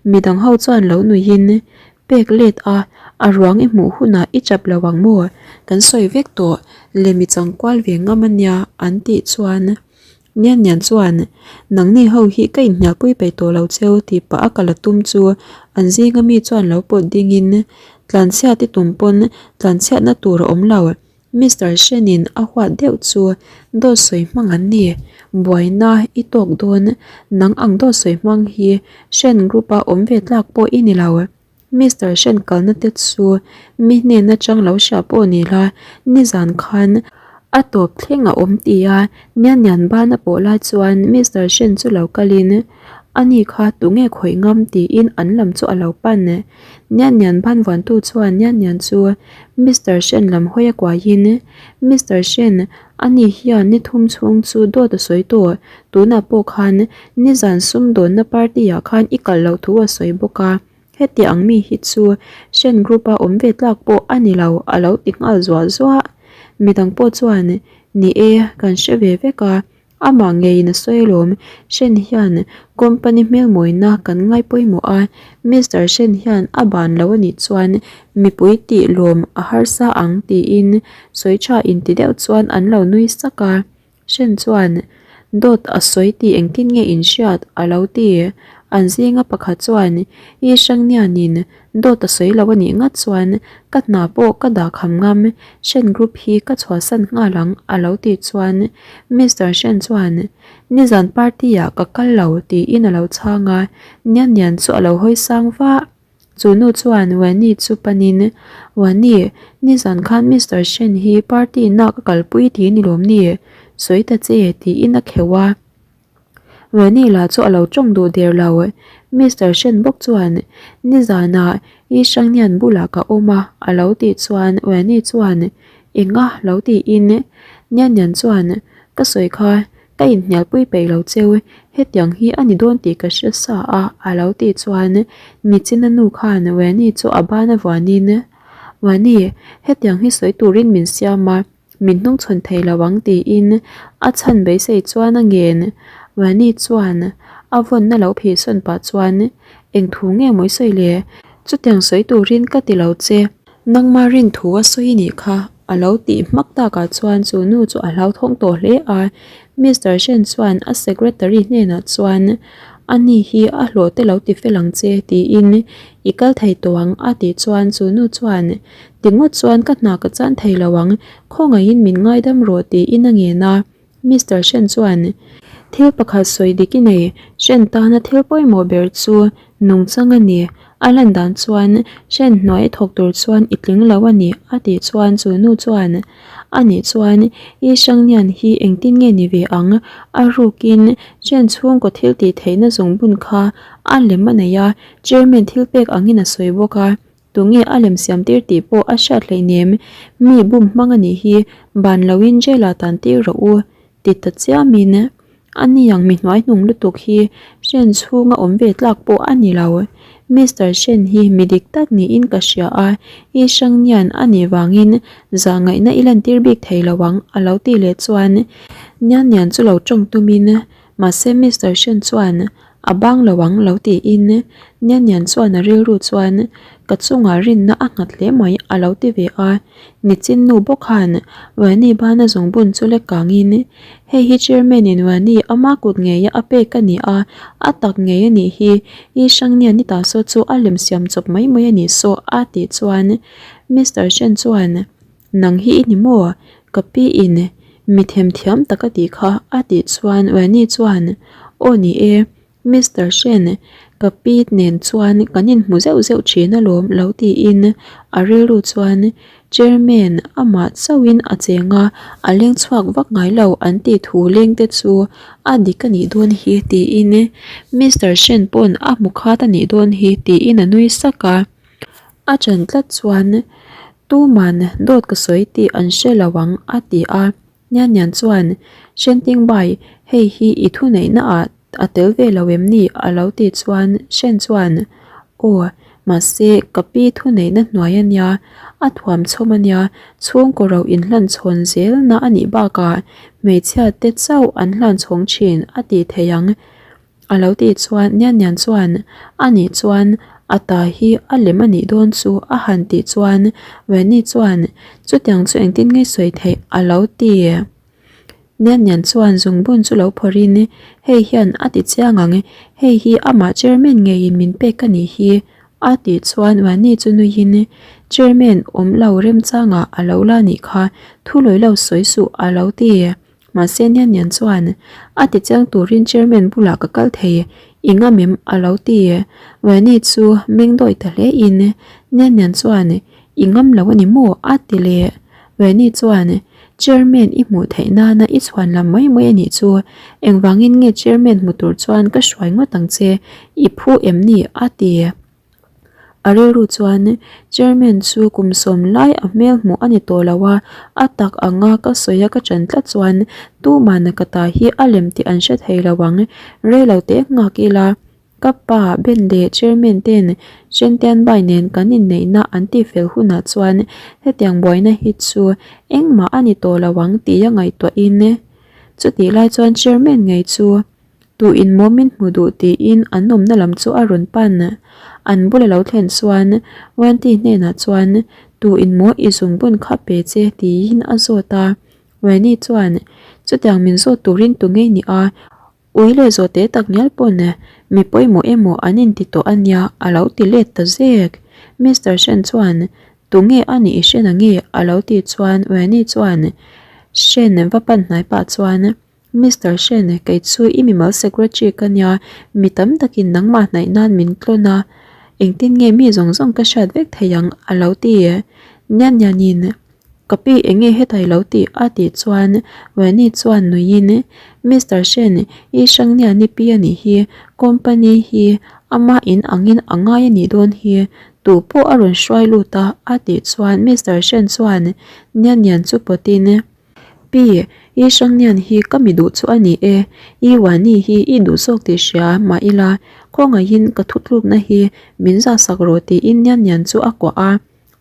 S1: Midang ho chuan lo nuihin Pek let a, a ruang i hmuh hunah i chap lo ang maw? Kan sawi vek tawh, lemi changkual ve ngam a nia an tih chuan Nian Nian chuan Nangni ho hi ka inhnialpui peih tawh lo cheu tih pah a kal a tum chu an zinga mi chuan lo pawt dingin tlanchhiat i tum pawn tlanchhiatna tur a awm lo. Mister Shen-in a huat deuh chu dawt sawi hmang an ni. Buaina i tawk dawn, nang ang dawt sawi hmang hi Shen group-a awm ve tlak pawh i ni lo. Mister Shen kalna te chu mi hnen atang lo hria pawh ni la, nizan khan a tawp thleng a awm ti a, Nian Nian ban a pawh lai chuan Mister Shen chu lo kalin ani kha tunge khawih ngam tiin an lam chu a lo pan. Nian Nian ban vuantu chuan Nian Nian chu Mister Shen lam hawi a kuaiin, Mister Shen, ani hian ni thum chhung chu dawt a sawi tawh, tunah pawh khan nizan sumdawnna party ah khan i kalh loh thu a sawi bawk a, heti ang mi hi chu Shen group a awm ve tlak pawh a ni lo a lo ti nghal zuah zuah. Midang pawh chuan, Ni e, kan hre ve vek a, Amah ngeiin a sawi alawm, Shen hian company hmelmawina kan ngai pawimawh a, Mister Shen hian a ban lo a nih chuan mipui tih lawm a harsa ang tiin sawi tha inti deuh chuan an lo nui sak a. Shen chuan dawt a sawi tih engtin nge in hriat a lo ti. An zinga pakhat chuan I Hrangnianin Dawt a sawi lo a nih ngat chuan ka hna pawh ka dah kham ngam, Shen Group hi ka chhuahsan nghal ang a lo tih chuan Mister Shen chuan nizan party ah ka kal lo tiin a lo chhang a, Nian Nian chu a lo hawi sang vah. Chu nu chuan Wani chu panin, Wani, nizan khan Mister Shen hi party na ka kalpui ti ni lawm ni? Sawi ta che tiin a kheuh a. Rani lah chu a lo tawng duh der lo. Mister Shen bawk chuan, Nizanah i Hrangnian bulah ka awm a, a lo tih chuan Rani chuan, Enga lo tiin Nian Nian chuan, Ka sawi kha ka inhnialpui peih lo cheu, hetiang hi a ni dawn tih ka hre sa a, a lo tih chuan Nichina nu khan Rani chu a ban a vuanin, Rani, hetiang hi sawi turin min siam a. Min hnungchhawn thei lo ang tiin a chhan beisei chuan a ngen. Rani chuan a vawnna lo phihsawn pah chuan, Eng thu nge mawi sawi le? Chutiang sawi turin ka ti lo che. Nangma rin thu a sawi nih kha a lo tih hmak takah chuan chu nu chu a hlauthawng tawh hle a. Mister Shen chuan a secretary hnenah chuan, Ani hi a hlawh te lo ti fel ang che tiin i kal thei tawh ang a tih chuan chu nu chuan, Ti ngawt chuan ka hna ka chan thei lo ang, khawngaihin min ngaidam rawh tiin a ngen a. Mister Shen chuan, Thil pakhat sawi dik i nei, Shen tana thil pawimawh ber chu nungchang a ni. A lan dan chuan Shen hnuai a thawk tur chuan i tling lo a ni a tih chuan chu nu chuan, A nih chuan i Hrangnian hi engtin nge ni ve ang? A rukin Shen chhungkaw thil tih theihna zungbun kha a lem a nei a, Chairman thil pek angin a sawi bawk a. Tunge a lem siam tir tih pawh a hriat hleinem, mi bum hmang a nih hi, ban loin jail ah tan tir rawh u, ti ta chiamin a ni ang mi hnuai hnung lutuk hi Shen chhunga awm ve tlak pawh a ni lo. Mister Shen hi mi dik tak niin ka hria a, i Hrangnian a nih vangin zahngaihna i lantir bik thei lo ang a lo tih leh chuan Nian Nian chu lo tawng tumin Mahse Mister Shen chuan a bang lo ang lo tiin Nian Nian chuan a rilru chuan ka chungah rinna a nghat hle mai a lo ti ve a. Nichin nu bawk khan Wani bana zungbun chu lek kangin hei hi Chairman in Wani ama kut ngeia a pek a ni a, a tak ngei a nih hi i hrang Nian i ta saw chu a lem siam chawp mai mai a nih saw a tih chuan Mister Shen chuan Nang hi i ni maw? Ka pi in mi themthiam tak a tih kha a tih chuan Wani chuan Aw ni e, Mister Shen, ka pi nen chuan kan inhmu zeuh zeuh thin alawm lo tiin a rilru chuan Chairman amah chauhin a cheng a, a leng chhuak vak ngai lo an tih thu leng te chu a dik a nih dawn hi tiin Mister Shen pawn a hmu khat a nih dawn hi tiin a nui sak a. A ṭan tlat chuan tuman dawt ka sawi tih an hre lo ang a ti a. Nian Nian chuan, Shenting Bai, hei hi i thuneihna ah a tel ve lo em ni? a lo tih chuan Shen chuan, Aw, mahse ka pi thuneihna hnuai a nia, a thuam chhawm a nia, chhungkaw ro inhlan chhawn zelna a nih bakah hmeichhia te chauh an hlan chhawng thin a tih theih ang. A lo tih chuan Nian Nian chuan, A nih chuan a ta hi a lem a nih dawn chu a han tih chuan Wendy chuan, Chutiang chu engtin nge sawi theih? a lo ti. Nian Nian chuan zungbun chu lo phawrhin, Hei hian a ti chiang ang, hei hi amah chairman ngeiin min pek ka nih hi a tih chuan Wendy chu nuihin, Chairman awm lo remchangah a lo la nih kha, thu lawi lo sawi suh a lo ti. Mahse Nian Nian chuan, A ti chiang turin chairman bulah ka kal thei, i ngam em? a lo ti. Wendy chu meng dawi ta hle in, Nian Nian chuan, I ngam lo a ni maw? a ti leh. Wendy chuan, Chairman i hmuh theih nana i chhuan lam mai mai a nih chu, engvangin nge chairman hmu tur chuan ka hruai ngawt ang che, i phu em ni? a ti. A rilru chuan chairman chu kum sawm lai a hmel hmuh a ni tawh lo a, a tak anga ka sawi a ka ṭan tlat chuan tumahna ka ta hi a lem tih an hre thei lo ang, rei lo teh nghak ila ka pa Ben leh chairman ten Sentianbai nen kan inneihna an tihfel hunah chuan hetiang buaina hi chu engmah a ni tawh lo ang tih a ngaihtuahin chutih lai chuan chairman ngei chu Tu in maw min hmu duh tiin an awmna lam chu a rawn pan. An bul a lo thlen chuan Wendy hnenah chuan Tu in maw i zungbun kha pe che tiin a zawt a. Wendy chuan Chutiang min zawt turin tu ngei ni a, ui leh zawh teh tak ngial pawn mi pawimawh emaw an inti tawh a nia a lo ti let ta zek. Mister Shen chuan Tu nge a nih i hre na nge a lo tih chuan Wendy chuan Shen va pan hnai pah chuan Mister Shen, kei chu i mimal secretary ka nia, mi tam takin nangmah hnaih nan min tlawn a, engtin nge mi zawng zawng ka hriat vek thei ang a lo ti. Nian nianin, Ka pi eng nge hetai lo tih a tih chuan Wenny chuan nuiin, Mister Shen, i hrang nian i pi a nih hi, company hi ama in angin a ngai a nih dawn hi, tu pawh a rawn hruai lut a a tih chuan Mister Shen chuan nian nian chu pawtin, Pi, i Hrangnian hi ka mi duh chu a ni e, i Wani hi i duh zawk tih hria mah ila, khawngaihin ka thutlukna hi min zahsak rawh tiin Nian Nian chu a kuah a.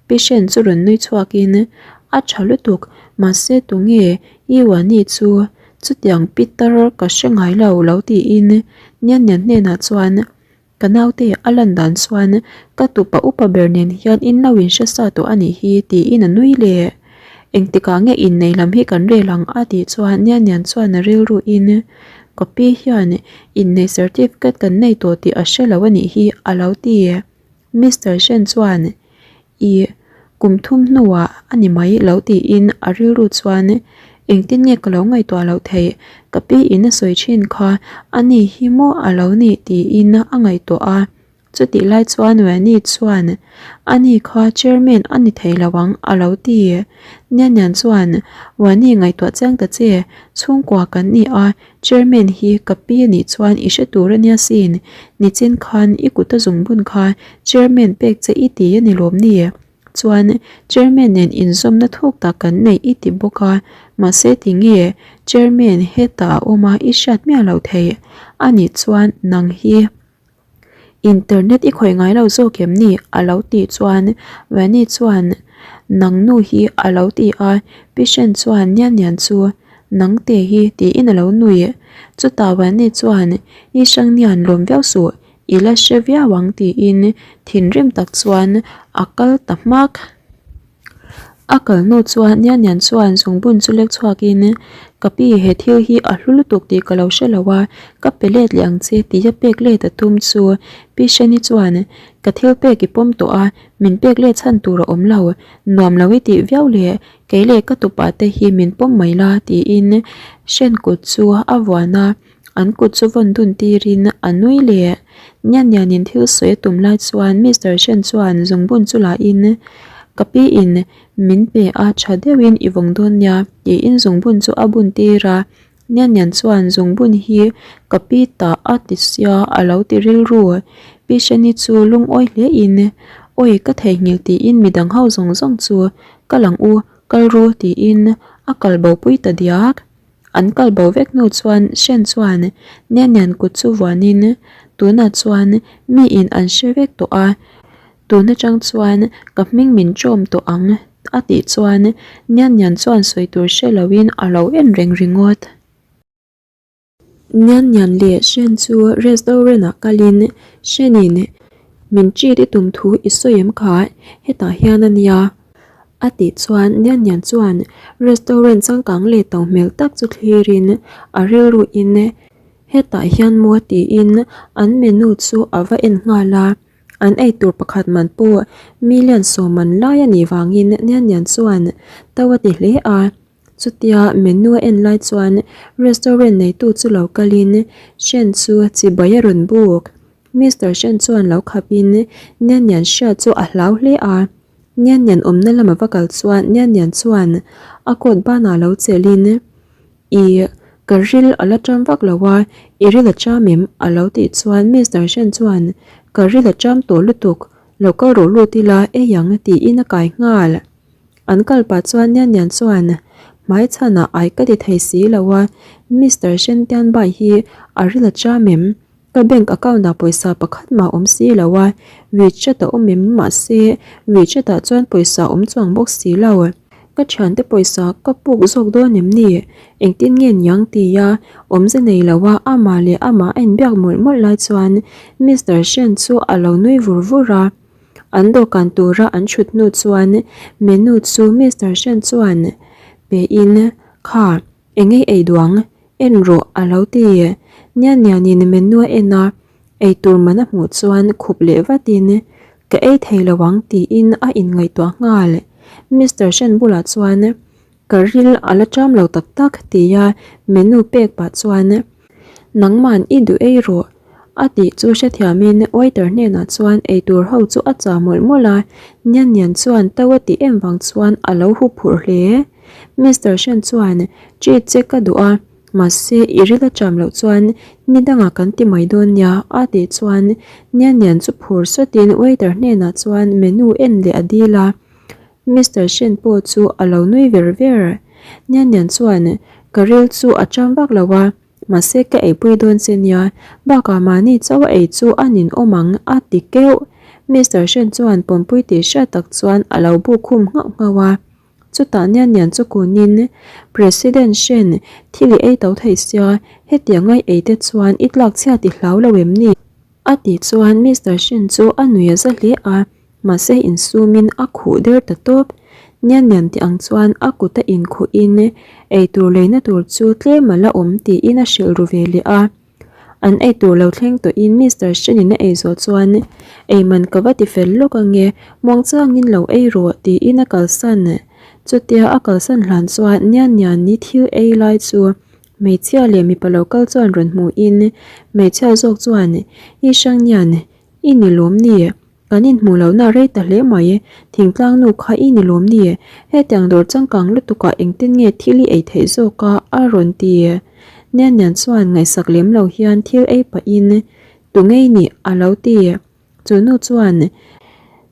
S1: Pi Shen chu rawn nui chhuakin, A tha lutuk, mahse tunge i Wani chu chutiang pitar ka hre ngai lo lo tiin Nian Nian hnenah chuan Ka naute a lan dan chuan ka tupa upa ber nen hian in lo in hre sa tawh a nih hi tiin a nui leh. Engtikah nge innei lam hi kan rel ang a tih chuan Nian Nian chuan a rilru in ka pi hian innei certificate kan nei tawh tih a hre lo a nih hi a lo ti. Mister Shen chuan Ih, kum thum hnuah a ni mai lo tiin a rilru chuan engtin nge ka lo ngaihtuah loh theih, ka pi in a sawi thin kha a ni hi maw a lo nih tiin a ngaihtuah a. Chutih lai chuan Wendy chuan a ni kha chairman a ni thei lo ang a lo ti. Nian Nian chuan Wendy ngaihtuah chiang ta che, chhungkua kan ni a, Chairman hi ka pi a nih chuan i hre tur a nia sin, nichin khan i kut a zungbun kha Chairman pek che i ti a ni lawm ni? Chuan Chairman nen inzawmna thuk tak kan neih i ti bawk a, mahse tinge Chairman hetah a awm a i hriat miah loh theih a nih chuan nang hi Internet i khawih ngai lo zawk em ni? a lo tih chuan Vani chuan Nang nu hi a lo ti a, Pishen chuan Nian Nian chu Nang te hi tiin a lo nui. Chutah Vani chuan I hrang nian lawm viau suh, i la hre viau ang tiin thinrim tak chuan a kal ta hmak. A kal hnu chuan Nian Nian chuan zungbun chu lek chhuakin Ka pi he thil hi a hlu lutuk tih ka lo hre lo a, ka pe let leh ang che tia pek let a tum chu Pi Sheni chuan Ka thil pek i pawm tawh a, min pek let chhan tur a awm lo, nuam lo i tih viau leh kei leh ka tupa te hi min pawm mai la tiin Shen kut chu a vuan a. An kut chu vawn dun tirin a nui leh. Nian nianin thil sawi a tum lai chuan Mister Shen chuan zungbun chu lahin Ka pi in min pe a tha deuhin i vawng dawn nia tiin zungbun chu a bun tir a. Nian nian chuan zungbun hi ka pi tah a ti sia a lo ti rilru. Pi Sheni chu lungawi hle in Awi ka theihnghilh tiin midang ho zawng zawng chu ka lang u kal ru tiin a kal bo pui ta diak. An kal bo vek hnu chuan Shen chuan Nian Nian kut chu vuanin tunah chuan miin an hre vek tawh a, tun atang chuan ka hming min ṭawm tawh ang a tih chuan Nian Nian chuan sawi tur hre loin a lo en reng ringawt. Nian Nian leh Shen chu restaurant ah kalin Shen-in min treat i tum thu i sawi em kha hetah hian a nia a tih chuan Nian Nian chuan restaurant changkang leh to hmel tak chu thlirin a rilru in hetah hian maw tiin an menu chu a va en nghal a an eitur pakhat man pawh million sawman lai a nih vangin Nian Nian chuan to a ti hle a. Chutia menu a en lai chuan restaurant neitu chu lo kalin Shen chu chibai a rawn buk. Mister Shen chuan lo khapin Nian Nian hria chu a hlau hle a. Nian Nian awmna lama va kal chuan Nian Nian chuan a coat banah lo chelhin Ih, ka ril a la ṭam vak lo a, i ril a ṭam em? a lo tih chuan Mister Shen chuan Ka ril a ṭam tawh lutuk, lo kal rawh lut ila ei ang tiin a kai nghal. An kal pah chuan Nian Nian chuan, Hmai chhanah ai ka ti thei si lo a, Mister Shen Tian Bai hi a ril a cham em? Ka bank account ah pawisa pakhat mah awm si lo a, WeChat a awm em? Mahse, WeChat ah chuan pawisa awm chuang bawk si lo. Ka thiante pawisa ka puk zawk dawn em ni? Engtin nge niang tia awmze nei lo a amah leh amah a inbiak mawlh mawlh lai chuan Mister Shen chu a lo nui vur vur a. An dawhkan tura an thut hnu chuan menu chu Mister Shen chuan pein, Kha, engei ei duang, en rawh a lo ti. Nian nianin menu a en a, eitur man a hmuh chuan khup leh vatin, Ka ei thei lo ang tiin a inngaihtuah nghal. Mister Shen bulah chuan, Ka ril a la ṭam lo tak tak tia menu pek pah chuan Nangman i duh ei rawh a tih chu hrethiamin waiter hnenah chuan eitur ho chu a chah mawlh mawlh a, Nian Nian chuan to a tih em vang chuan a lo huphurh hle. Mister Shen chuan Treat che ka duh a, mahse i ril a ṭam loh chuan ni dangah kan ti mai dawn nia a tih chuan Nian Nian chu phur sawtin waiter hnenah chuan menu en leh a dil a. Mister Shen pawh chu a lo nui ver ver. Nian Nian chuan, Ka ril chu a cham vak lo a, mahse ka eipui dawn che nia, bakah mahni chauh a ei chu a nin awm ang a ti keuh. Mister Shen chuan pawmpui tih hriat tak chuan a lo buk khum nghauh nghauh a. Chutah Nian Nian chu kunin, President Shen, thil i ei to thei sia, hetiang a i ei te chuan i tlak chhiat i hlau lo em ni? A tih chuan Mister Shen chu a nui a za hle a. Mahse insumin a khuh der ta tawp. Nian nian tih ang chuan a kut a inkhuhin eitur leina tur chu tlem a la awm tiin a hrilh ru ve leh a. An eitur lo thleng tawhin Mister Shen-in a ei zawh chuan Eiman ka va ti fel lawk ange, muangchangin lo ei rawh tiin a kalsan. Chutia a kalsan hlan chuan Nian nian ni thil ei lai chu hmeichhia leh mipa lo kal chuan rawn hmuhin hmeichhia zawk chuan I hrang nian i ni lawm ni? Kan inhmuh lohna a rei ta hle mai, thingtlang nu kha i ni lawm ni? Hetiang dawr changkang lutukah engtin nge thil i ei theih zawk a? a rawn ti. Nian Nian chuan ngaihsak lem lo hian thil ei pahin, Tu ngei nih? a lo ti. Chu nu chuan,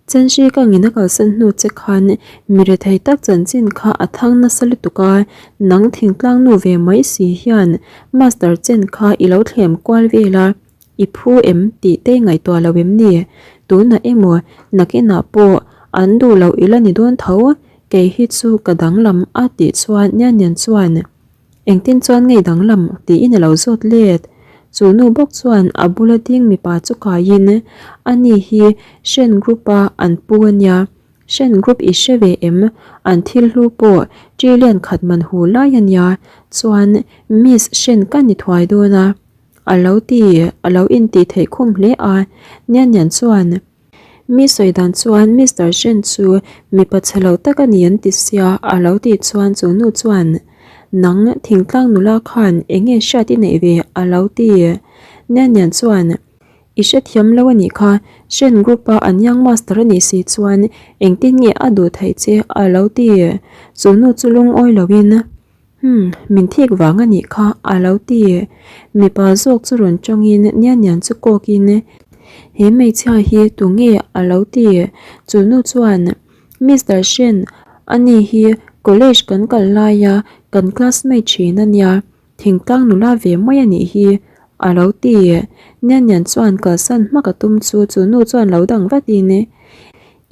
S1: Chenhri ka ngin a kalsan hnu che khan mi rethei tak chanchin kha a thang nasa lutuk a, nang thingtlang nu ve mai si hian Master Chen kha i lo thlem kual vel a, I phu em tih te ngaihtuah lo em ni? Tunah emaw nakinah pawh an duh loh ila ni dawn tho, kei hi chu ka danglam a tih chuan Nian Nian chuan engtin chuan ngei danglam tiin a lo zawt let. Chu nu bawk chuan a bula ding mipa chu kaiin ani hi Shen Group a an pu a nia, Shen Group i hre ve em? An thil hlu pawh trillion khat man hu lai a nia, chuan Miss Shen ka ni thuai dawn a. A lo ti, a lo intih theih khum hle a, Nian Nian chuan, Mi sawi dan chuan Mister Shen chu mipa chhe lo tak a ni an ti sia, a lo tih chuan chu nu chuan, Nang thingtlang nula khan eng nge hriat i neih ve? a lo ti. Nian Nian chuan, I hrethiam lo a nih kha, Shen Group a an young master a nih si chuan engtin nge a duh theih che? a lo ti. Chu nu chu lungawi loin, Umm, min thik vang a nih kha a lo ti. Mipa zawk chu rawn tawngin Nian Nian chu kawkin, He hmeichhia hi tu nge a lo ti. Chu nu chuan, Mister Shen, ani hi College kan kal laia kan classmate thin a nia, thingtlang nula ve mai a nih hi, a lo ti. Nian Nian chuan kalsan hmak a tum chu chu nu chuan lo dang vatin,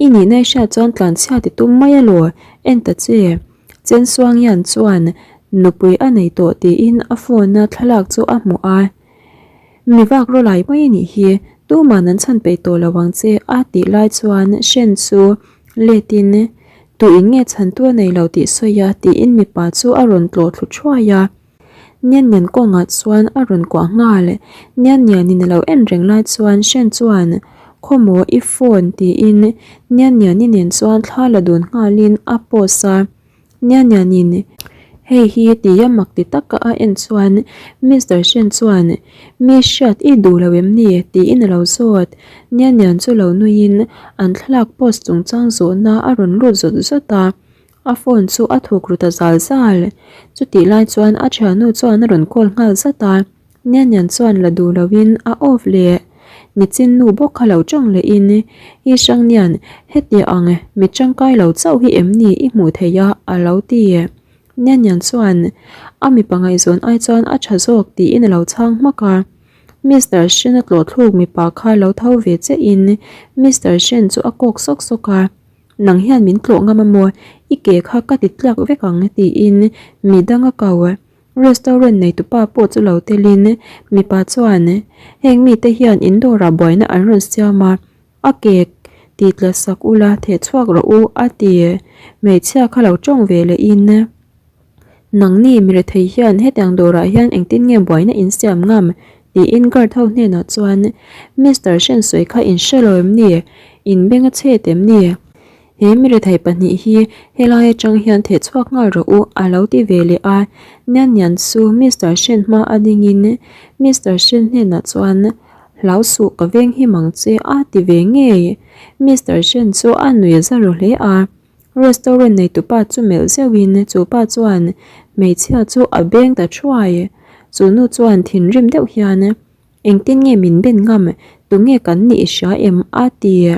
S1: I nihna i hriat chuan tlanchhia ti tum mai alaw, en ta che. Chen Suang Yan chuan nupui a nei tawh tiin a phone a thlalak chu a hmuh a. Mi vak rawlai mai a nih hi, tuman an chhan peih tawh lo ang che a tih lai chuan Shen chu letin tuin nge chhantu a nei lo tih sawi a tiin mipa chu a rawn tlawh thlu thuai a. Nian Nian kawngah chuan a rawn kuah nghal. Nian Nianin a lo en reng lai chuan Shen chuan Khawmaw i phone tiin Nian Niani nen chuan thla la dun nghalin a post a. Nia nianin hei hi tia mak ti taka a en chuan Mister Shen chuan mi hriat i duh lo em ni tiin a lo zawt. Nia nian chu lo nuiin an thlalak post chungchang zawhna a rawn lut zawt zawt a, a phone chu a thuk ru ta zal zal. Chutih lai chuan a thiannu chuan a rawn call nghal zat a. Nia nian chuan la duh loin a off leh nichin nu bawk kha lo tawng lehin I hrang nian heti ang mi tangkai lo chauh hi em ni i hmuh theih a a lo ti. Nia nian chuan a mipa ngaihzawn ai chuan a tha zawk tiin a lo chhang hmak a. Mister Shen a tlawh thluk mipa kha lo tho ve chiahin Mister Shen chu a kawk sawk sawk a. Nang hian min tlawh ngam a maw? I ke kha ka ti tliak vek ang tiin midang a ko. Restaurant neitupa pawh chu lo telin mipa chuan heng mite hian in dawrah buaina an rawn siam a, a ke ti tla sak ula theh chhuak rawh u a ti. Hmeichhia kha lo tawng ve lehin nangni mi rethei hian hetiang dawrah hian engtin nge buaina in siam ngam tiin guard ho hnenah chuan Mister Hrensawi kha in hre lo em ni? In beng a chhet em ni? He mi rethei pahnih hi helai atang hian theh chhuak nghal rawh u a lo ti ve leh a, Nian Nian chu Mister Shen hma a dingin Mister Shen hnenah chuan Hlau suh ka veng him ang che a ti ve ngei. Mister Shen chu a nui a za ru hle a, restaurant neitupa chu melh zeuhin chu pa chuan hmeichhia chu a beng ta thuai. Chu nu chuan thinrim deuh hian Engtin nge min ben ngam? Tunge kan nih i hria em? a ti.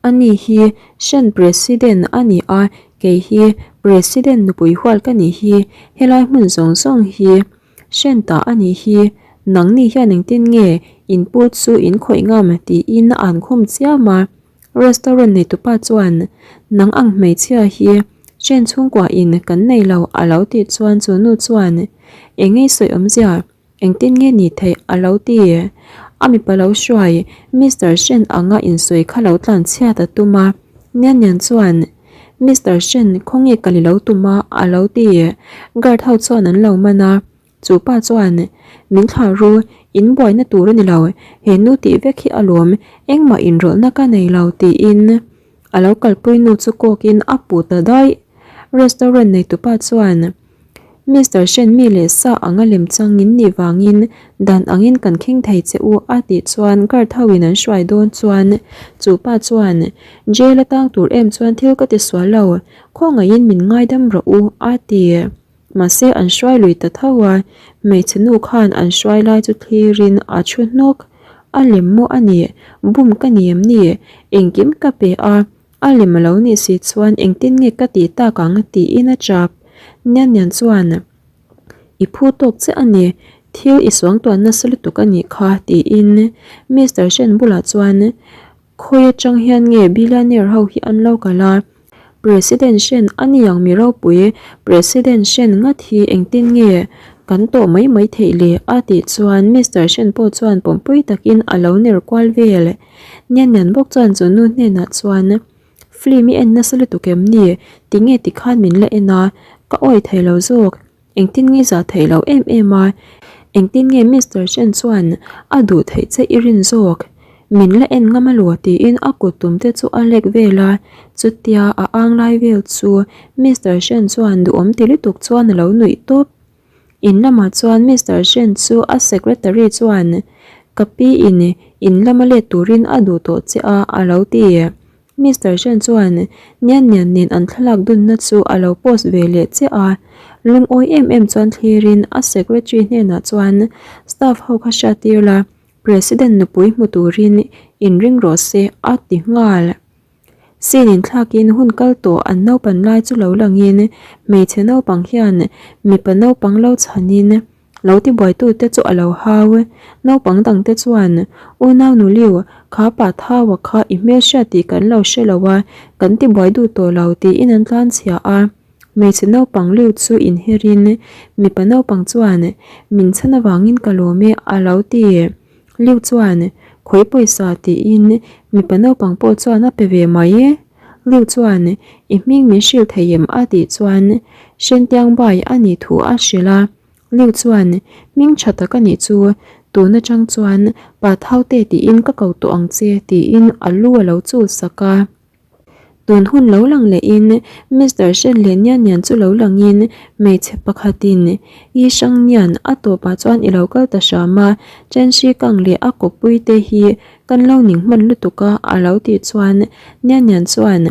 S1: Ani hi Shan President a ni a, kei hi President nupui hual ka nih hi, helai hmun zawng zawng hi Shan ta a nih hi, nangni hian engtin nge in pu chu in khawih ngam? tiin a an khum chiam a. Restaurant neitupa chuan, Nang ang hmeichhia hi Shan chhungkua in kan nei lo a lo tih chuan chu nu chuan, Engei sawi awmzia? Engtin nge ni theih a lo ti? A mipa lo hruai Mister Shen anga insawi kha lo tlan chhiat a tum a. Nian Nian chuan, Mister Shen, khawnge kal i lo tum a? a lo ti. Guard ho chuan an lo man a. Chu pa chuan, Min thlah ru, in buaina tur a ni lo. He nu tih vek hi a lawm, engmah inrawlhna ka nei lo, tiin a lo kalpui nu chu kawkin a puh ta daih. Restaurant neitupa chuan, Mister Shen mi leh sa anga lem chang in nih vangin dan angin kan kheng thei che u a tih chuan guard ho in an hruai dawn chuan chu pa chuan jail a tang tur em chuan thil ka ti sual lo khawngaihin min ngaidam rawh u a ti. Mahse an hruai lui ta tho a, hmeichhe nu khan an hruai lai chu thlirin a thu hnawk. A lem maw a nih? Bum ka ni em ni? Engkim ka pe a, A lem a lo nih si chuan engtin nge ka tih tak ang tiin a chap. Nian Nian chuan, I phu tawk che a ni, thil i suangtuan nasa lutuk a nih kha tiin Mister Shen bulah chuan, Khawi atang hian nge billionaire ho hi an lo kal a? President Shen a ni ang mi ropui, President Shen ngat hi engtin nge kan tawh mai mai theih le? a tih chuan Mister Shen pawh chuan pawmpui takin a lo ner kual vel. Nian nian bawk chuan chu nu hnenah chuan, Film i en nasa lutuk em ni? Tinge tikhan min la en a, ka awi thei lo zawk. Engtin nge zah theih loh em em a? Engtin nge Mister Chen chuan a duh theih che i rin zawk? Min la en ngam alawh tiin a kut tum te chu a lek vel a, chutia a ang lai vel chu Mister Chen chuan duhawm ti lutuk chuan a lo nuih tawp. In lamah chuan Mister Shen chu a secretary chuan, Ka pi in in lama let turin a duh tawh che a, a lo ti. Mister Shen chuan Nian Nian nen an thlalak dunna chu a lo post ve leh che a. Lungawi em em chuan thlirin a secretary hnenah chuan staff ho kha hriattir la, President nupui hmu turin inring rawh se, a ti nghal. Scene inthlakin hun kal tawh an naupan lai chu lo langin hmeichhe naupang hian mipa naupang lo chhanin lo tibuaitute chu a lo hau. Naupang dangte chuan, Unau Nuliu, kha pa Thaua kha i hmelhriat tih kan lo hre lo a, kan tibuai duh tawh lo tiin an tlanchhia a. Hmeichhe naupang liu chu inherin mipa naupang chuan, Min chhan avangin ka lawm e a lo ti. Liu chuan, Khawi pawisa tiin mipa naupang pawh chuan a pe ve mai. Liu chuan, I hming min hrilh thei em? a tih chuan Hrentiang bai a nih thu a hrilh a. Liu chuan, Hming tha tak a nih chu, tun atang chuan Pa Thaute tiin ka ko tawh ang che tiin a lu a lo chul sak a. Tun hun lo lang lehin Mister Shen leh Nian Nian chu lo langin hmeichhe pakhatin Yi Shang Nian a tawpah chuan i lo kal ta hram a, Chen Shi Kang leh a kawppui te hi kan lo ning hman lutuk a a lo tih chuan Nian Nian chuan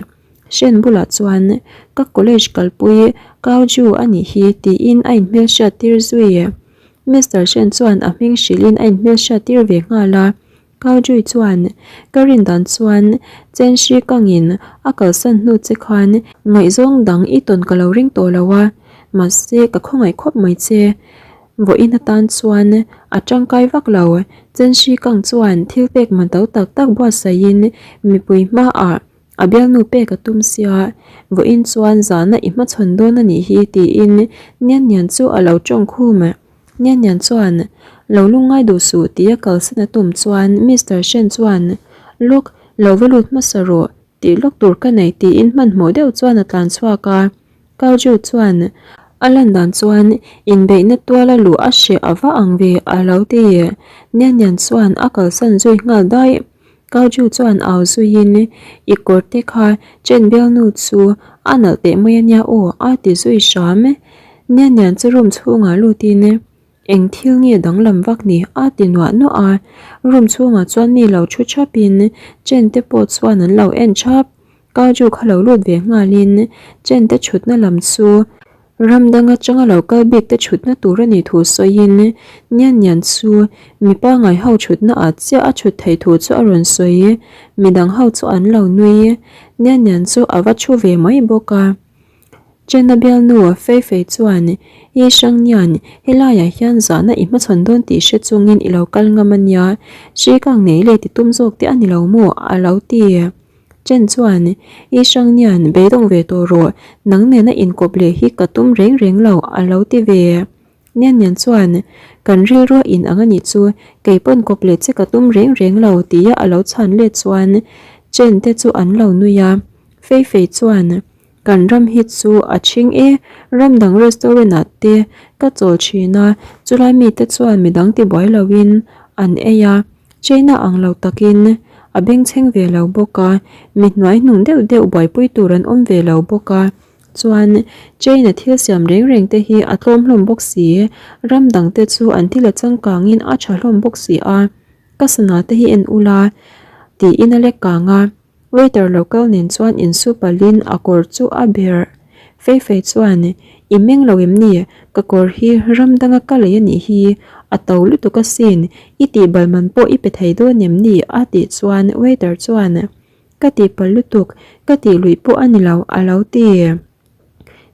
S1: Shen bulah chuan ka college kalpui Kao Ju a nih hi tiin a inhmelhriat tir zui. Mister Shen chuan a hming hrilhin a inhmelhriat tir ve nghal a. Cowdrey chuan, Ka rin dan chuan Chen Shi Kangin a kalsan hnu che khan ngaihzawng dang i tawn ka lo ring tawh lo a, mahse ka khawngaih khawp mai che. Vawiin atan chuan a tangkai vak lo. Chen Shi Kang chuan thil pek man to tak tak buatsaihin mipui hmaah a bialnu pek a tum sia, vawiin chuan zahna i hmachhawn dawn a nih hi tiin Nian Nian chu a lo tawng khum. Nian Nian chuan, Lo lungngai duh suh tia kalsan a tum chuan Mister Shen chuan, Lawk, lo va lut hmasa rawh, tih lawk tur ka nei tiin hmanhmawh deuh chuan a tlan chhuak a. Kao Ju chuan, A lan dan chuan inbeihna tuala luh a hreh a va ang ve a lo ti. Nian Nian chuan a kalsan zui nghal daih. Kao Ju chuan au zuiin, I kawr te kha Chen bialnu chu a nalh teh mai a nia aw a ti zui hram. Nian Nian chu room chhungah lutin, Eng thil nge danglam vak ni? a ti nuah nuah a. Room chhungah chuan mi lo thu thapin Chen te pawh chuan an lo en thap. Kao Ju kha lo lut ve nghalin Chen te thutna lam chu Ram dang atanga lo kal bik te thutna tur a nih thu sawiin Nian Nian chu mi pangngai ho thutna ah chiah a thut theih thu chu a rawn sawi. Midang ho chu an lo nui. Nian Nian chu a va thu ve mai bawk a. Chena bialnu Fei Fei chuan, Yi Shang Nian, helaiah hian zahna i hmachhawn dawn tih hre chungin i lo kal ngam a nia. Hri kang nei leh ti tum zawk te a ni lo maw? a lo ti. Chen chuan, I hrang nian beidawng ve tawh rawh, nang nena inkawp leh hi ka tum reng reng lo, a lo ti ve. Nian nian chuan, Kan rilrua in ang a nih chu, kei pawn kawp leh che ka tum reng reng lo, tia a lo chhan let chuan Chen te chu an lo nui a. Fei Fei chuan, Kan ram hi chu a ṭhing e, ram dang restaurant ah te ka chawl ṭhin a, chulai mite chuan midang tibuai loin an ei a, China ang lo takin a bengchheng ve lo bawk a, mi hnuai hnung deuh deuh buaipui tur an awm ve lo bawk a, chuan China thil siam reng reng te hi a tlawm hlawm bawk si, ram dang te chu an thil a changkangin a ṭha hlawm bawk si a, ka sana te hi en ula tiin a lek kang a. Waiter lo kal nen chuan insu palhin a kawr chu a ber. Fei fei chuan, I meng lo em ni? Ka kawr hi ram danga ka lei a nih hi, a to lutuk asin, i tihbal man pawh i pe thei dawn em ni? a tih chuan waiter chuan, Ka tihpalh lutuk, ka tih luih pawh a ni lo, a lo ti.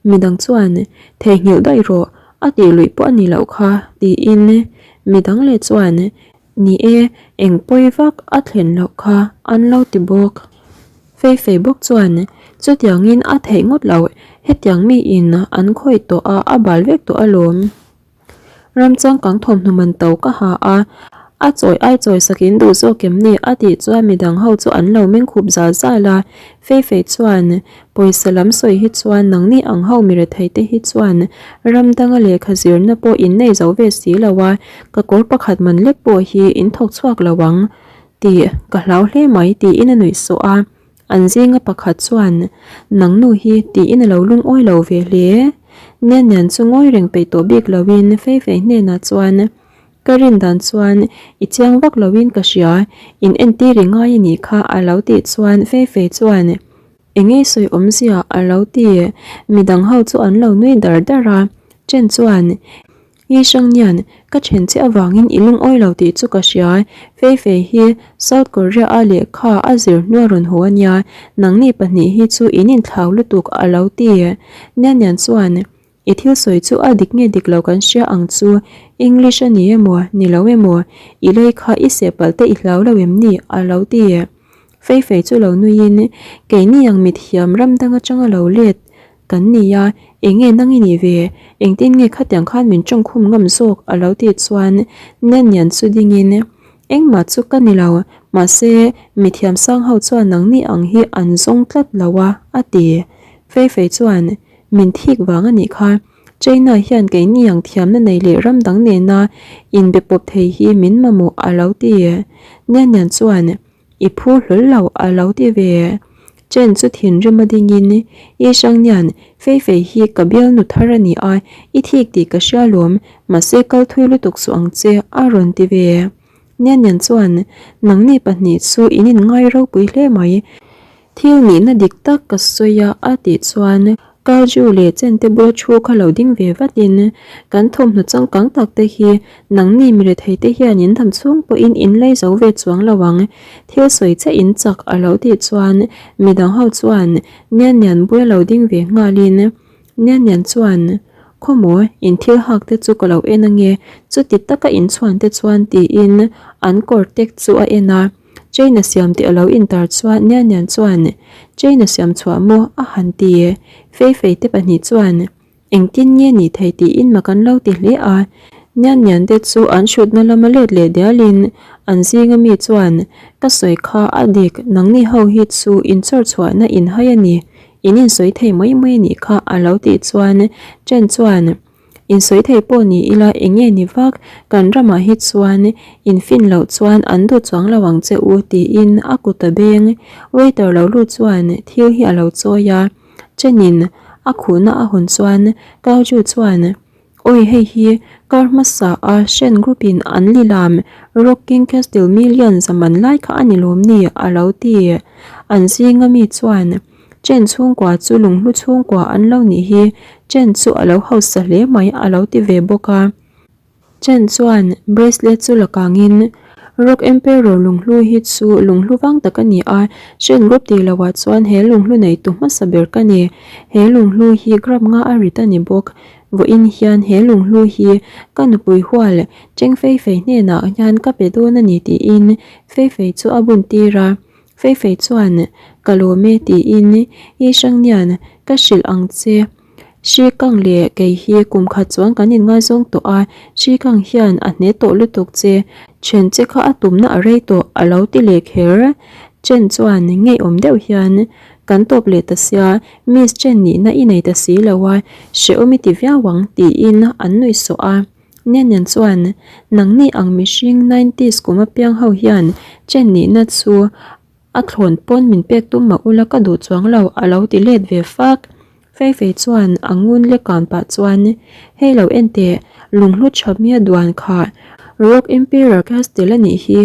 S1: Midang chuan, Theihnghilh daih rawh, a tih luih pawh a ni loh kha, tiin midang leh chuan, Ni e, eng pawi vak a thlen loh kha an lo ti bawk. Fei fei bawk chuan chutiangin a theih ngawt loh, hetiang miin an khawih tawh a, a bal vek tawh alawm. Ram changkang thawmhnaw man to ka ha a, a chawi ai chawi sakin duh zawk em ni a tih chuan midang ho chu an lo meng khup zal zal a, Fei fei chuan Pawisa lam sawi hi chuan nangni ang ho mi rethei te hi chuan ram danga lehkha zirna pawh in nei zo ve si lo a, ka kawr pakhat man lek pawh hi in thawk chhuak lo ang tih ka hlau hle mai tiin a nuih sawh a. An zinga pakhat chuan nang nu hi tiin a lo lungawi lo ve hle. Nian nian chu ngawi reng peih tawh bik loin Fei Fei hnenah chuan ka rin dan chuan i chiang vak loin ka hria, in entir i ngai a nih kha a lo tih chuan Fei Fei chuan Enge sawi awmzia a lo ti. Midang ho chu an lo nui dar dar a, Chen chuan. Yi Shangnian, ka then che avangin i lungawi lo tih chu ka hria, Fei Fei hi South Korea a lehkha a zir hnua rawn haw a nia, nangni pahnih hi chu in inthlau lutuk a lo ti. Nian Nian chuan, I thil sawi chu a dik nge dik lo kan hria ang chu, English a ni emaw, ni lo emaw, i lei kha i seh palh te i hlau lo em ni? a lo ti. Fei Fei chu lo nuiin, Keini ang mithiam ram dang atanga lo let kan ni a, eng nge nang i nih ve? Engtin nge khatiang khan min tawngkhum ngam zawk? a lo tih chuan Nian Nian chu dingin, Engmah chu ka ni lo, mahse mithiam sang ho chuan nangni ang hi an zawng tlat lo a, a ti. Fei Fei chuan, Min thik vang a nih kha. China hian keini ang thiamna nei leh ram dang nena inbe pawp thei hi min mamawh a lo ti. Nian Nian chuan, I phu hlawl lo a lo ti ve. Chen chu thinrim a dingin, I hrang Nian, Fei Fei hi ka bialnu thar a ni a, i thik tih ka hria lawm, mahse kal thui lutuk suh ang che a rawn ti ve. Nian Nian chuan, Nangni pahnih chu in inngai ropui hle mai. Thil nihna dik tak ka sawi a a tih chuan Kaju leh Chente bula thu kha lo ding ve vatin kan thawmhnaw changkang tak te hi nangni mi rethei te hian in dam chhung pawhin in lei zo ve chuang lo ang. Thil sawi che in chak a lo tih chuan midang ho chuan Nian Nian bula lo ding ve nghalin Nian Nian chuan Khawmaw in thil hak te chu ka lo en ange chuti taka in chhuan te chuan tiin an kawr tek chu a en a. Chain a siam tih a lo intar chuan Nian Nian chuan Chain a siam chhuah maw a han ti. Fei Fei te pahnih chuan engtin nge nih thei tiin mak an lo ti hle a. Nian Nian te chu an hrutna lama let leh dialin an zinga mi chuan ka sawi kha a dik nangni ho hi chu in chawr chhuahna in hai a ni in insawi thei mai mai a nih kha a lo tih chuan Chen chuan Insawi thei pawh ni ila eng nge ni vak, kan ramah hi chuan infin loh chuan an duh chuang lo ang che u tiin a kut a beng. Waiter lo lut chuan thil hi a lo chawi a, Chenin a khuhna a hawn chuan Kauju chuan Awi hei hi kar hmasa a Shen Group in an lilam Rock King Castle Million zaman lai kha a ni lawm ni a lo ti. An zinga mi chuan Chen chhungkua chu lunghlu chhungkua an lo nih hi Chen chu a lo hausa hle mai a lo ti ve bawk a. Chen chuan bracelet chu la kangin Rock Emperor lunghlu hi chu lunghlu vang tak a ni a, Chen group tih loh ah chuan he lunghlu neitu hmasa ber ka ni. He lunghlu hi gram nga a rit a ni bawk. Vawiin hian he lunghlu hi ka nupui hual Cheng Fei Fei hnenah hian ka pe dawn a ni tiin Fei Fei chu a bun tir a. Fei Fei chuan, Ka lawm e tiin I Hrangnian ka hrilh ang che. Hri Kang leh kei hi kum khat chuan kan inngaizawng tawh a, Hri Kang hian a hne tawh lutuk che. Then che kha a tumna a rei tawh a lo ti leh kher. Chen chuan ngeiawm deuh hian, Kan tawp leh ta sia, Miss Chen nihna i nei ta si lo a, hrehawm i ti viau ang tiin an nuihsawh a. Nenen chuan, Nangni ang mihring nineties kum apiang ho hian chen nihna chu a thlawn pawn min pek tum mah ula ka duh chuang lo a lo ti let ve fak. Fei Fei chuan a ngun lek kan pah chuan, Hei lo en teh, lunghlu tha mia duan kha Rock Emperor Castle a nih hi.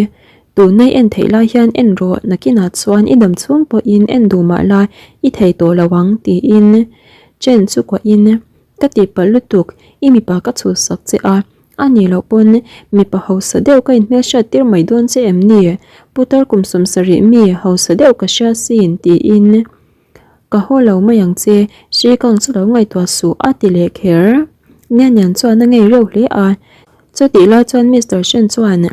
S1: Tuna i en theih lai hian en rawh, nakinah chuan i dam chhung pawhin en duh mah la i thei tawh lo ang tiin Chen chu kuahin Ka tihpalh lutuk, i mipa ka chhuhsak che a, a nih loh pawn mipa hausa deuh ka inhmelhriat tir mai dawn che em ni? Putar kum 70 mi hausa deuh ka hria sin tiin ka haw lo mai ang che, hri kang chu lo ngaihtuah suh a ti leh kher. Nian Nian chuan a ngei reuh hle a, chutih lai chuan Mister Shen chuan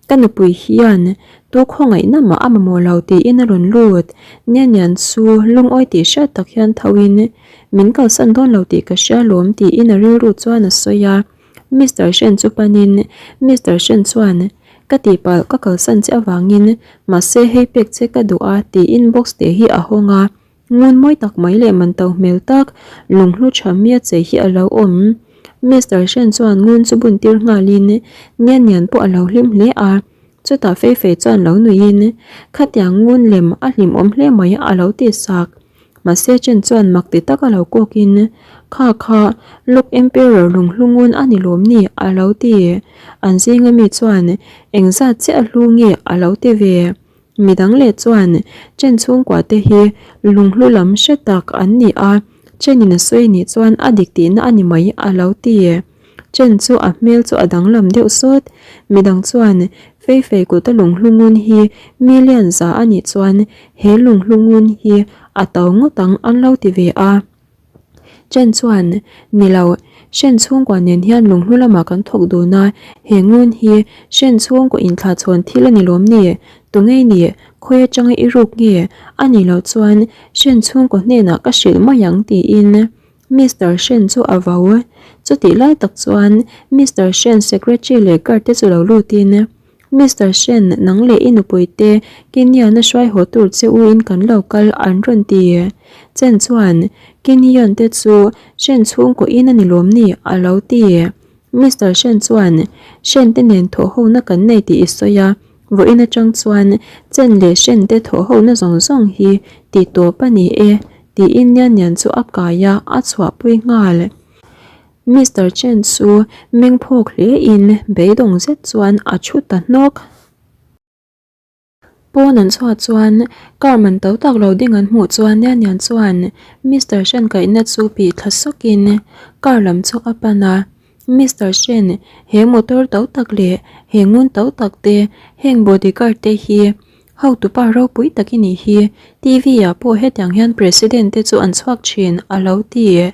S1: Ka nupui hian tu khawngaihna mah a mamawh lo tiin a rawn lut. Nian Nian chu lungawi tih hriat tak hian tho in min kalsan dawn lo tih ka hria lawm tiin a rilru chuan a sawi a. Mister Shen chu panin Mister Shen chuan ka tihpalh ka kalsan che avangin mahse hei pek che ka duh a tiin box te hi a hawng a. Ngun mawi tak mai leh man to hmel tak lunghlu tha mia chei hi a lo awm. Mister Shen chuan ngun chu bun tir nghalin Nian Nian pawh a lo hlim hle a. Chutah Fei Fei chuan lo nuiin khatiang ngun lem a hlimawm hle mai a lo ti sak. Mahse Chen chuan mak ti taka lo kawkin Kha kha Lock Emperor lunghlu ngun a ni lawm ni a lo ti. An zinga mi chuan engzat chiah a hlu nge a lo ti ve. Midang leh chuan Chen chhungkua te hi lunghlu lam hre tak an ni a, Chenin a sawi nih chuan a dik tihna a ni mai a lo ti. Chen chu a hmel chu a danglam deuh sawt. Midang chuan Feifei kuta lunghlu ngun hi million za a nih chuan he lunghlu ngun hi a to ngawt ang an lo ti ve a. Chen chuan, Ni lo, Shen chhungkua nen hian lunghlu lamah kan thawk dun a, he ngun hi Shen chhungkaw inthlahchhawn thil a ni lawm ni? Tungei ni, khawi atanga i ruk nge? A nih loh chuan Shen chhungkaw hnenah ka hrilh mai ang tiin Mister Shen chu a vau. Chutih lai tak chuan Mister Shen secretary leh guard te chu lo lutin, Mister Shen, nang leh i nupui te Kenyan a hruai haw tur che u in kan lo kal an rawn ti. Chen chuan, Kenyan te chu Shen chhungkaw in a ni lawm ni? a lo ti. Mister Shen chuan, Shen te nen thawh ho na kan nei tih i sawi a, vawiin atang chuan Chen leh Shen te thawh ho na zawng zawng hi ti tawp a ni e, tiin Nian Nian chu a kai a, a chhuahpui nghal. Mister Chen chu meng phawk hle in beidawng zet chuan a thu ta hnawk. Pawn an chhuah chuan car man to tak lo ding an hmuh chuan Nian Nian chuan Mister Shen kaihna chu pih thla sawk in car lam chu a pan a. Mister Shen he motor to tak leh he ngun to tak te heng bodyguard te hi hotupa ropui tak i nih hi T_V ah pawh hetiang hian president te chu an chhuak thin a lo ti.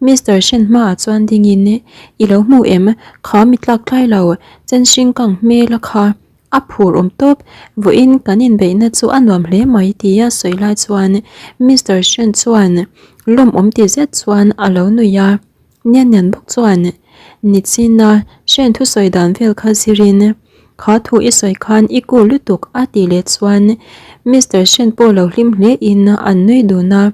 S1: Mister Shen hmaah chuan dingin, I lo hmu em? Kha mi tlak tlai lo, chen hring kang hmel a kha. A phur awm tawp, vawiin kan inbeihna chu a nuam hle mai tia sawi lai chuan Mister Shen chuan lawmawm ti zet chuan a lo nui a. Nian nian bawk chuan, Nichina Shen thusawi dan vel kha zirin, kha thu i sawi khan i cool lutuk a tih leh chuan Mister Shen pawh lo hlim hle in an nui dun a.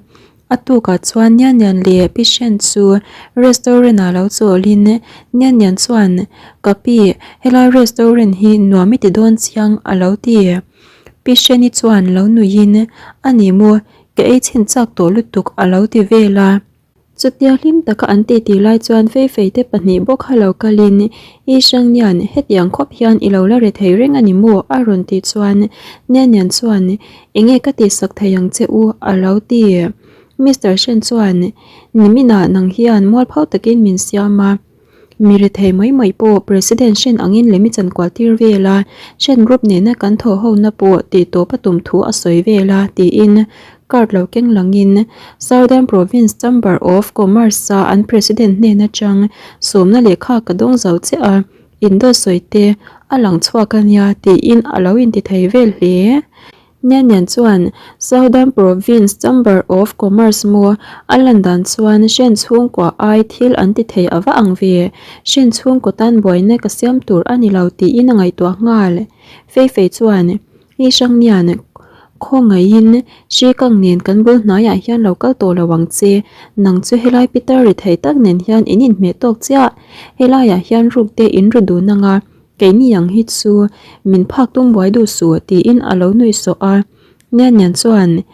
S1: A tukah chuan Nian Nian leh Pi Shen chu restaurant ah lo chawlhin Nian Nian chuan, Ka pi, helai restaurant hi nuam i ti dawn chiang a lo ti. Pi Shen-i chuan lo nuihin, A ni maw, ka ei chhin chak tawh lutuk a lo ti vel a. Chutia hlim taka an titi lai chuan Feifei te pahnih bawk kha lo kalin, I Hrang Nian, hetiang khawp hian i lo la re thei reng a ni maw? a rawn tih chuan Nian Nian chuan, Enge ka tihsak thei ang che u? a lo ti. Mister Shen chuan, Niminah nang hian mualpho takin min siam a. Mi rethei mai mai pawh President Shen angin lemi chankual tir vel a, Shen Group nena kan thawh hona pawh tih tawp a tum thu a sawi vel a, tiin card lo keng langin Southern Province Chamber of Commerce-a an President hnen atang sawmna lehkha ka dawng zo che a, indawt sawi te a lang chhuak a nia, tiin a lo intithei vel hle. Nian Nian chuan Southern Province Chamber of Commerce maw a lan dan chuan Shen chhungkua ai thil an ti thei a va ang ve, Shen chhungkaw tan buaina ka siam tur a ni lo tiin a ngaihtuah nghal. Fei Fei chuan, Ni hrang Nian, khawngaihin hri kang nen kan bul hnaiah hian lo kal tawh lo ang che, nang chu helai pitar ri thei tak nen hian in inhmeh tawk chiah, helaiah hian ruk te in ru dun ang a, Keini ang hi chu min phak tum buai duh suh tiin a lo nuih sawh a. Nian Nian chuan,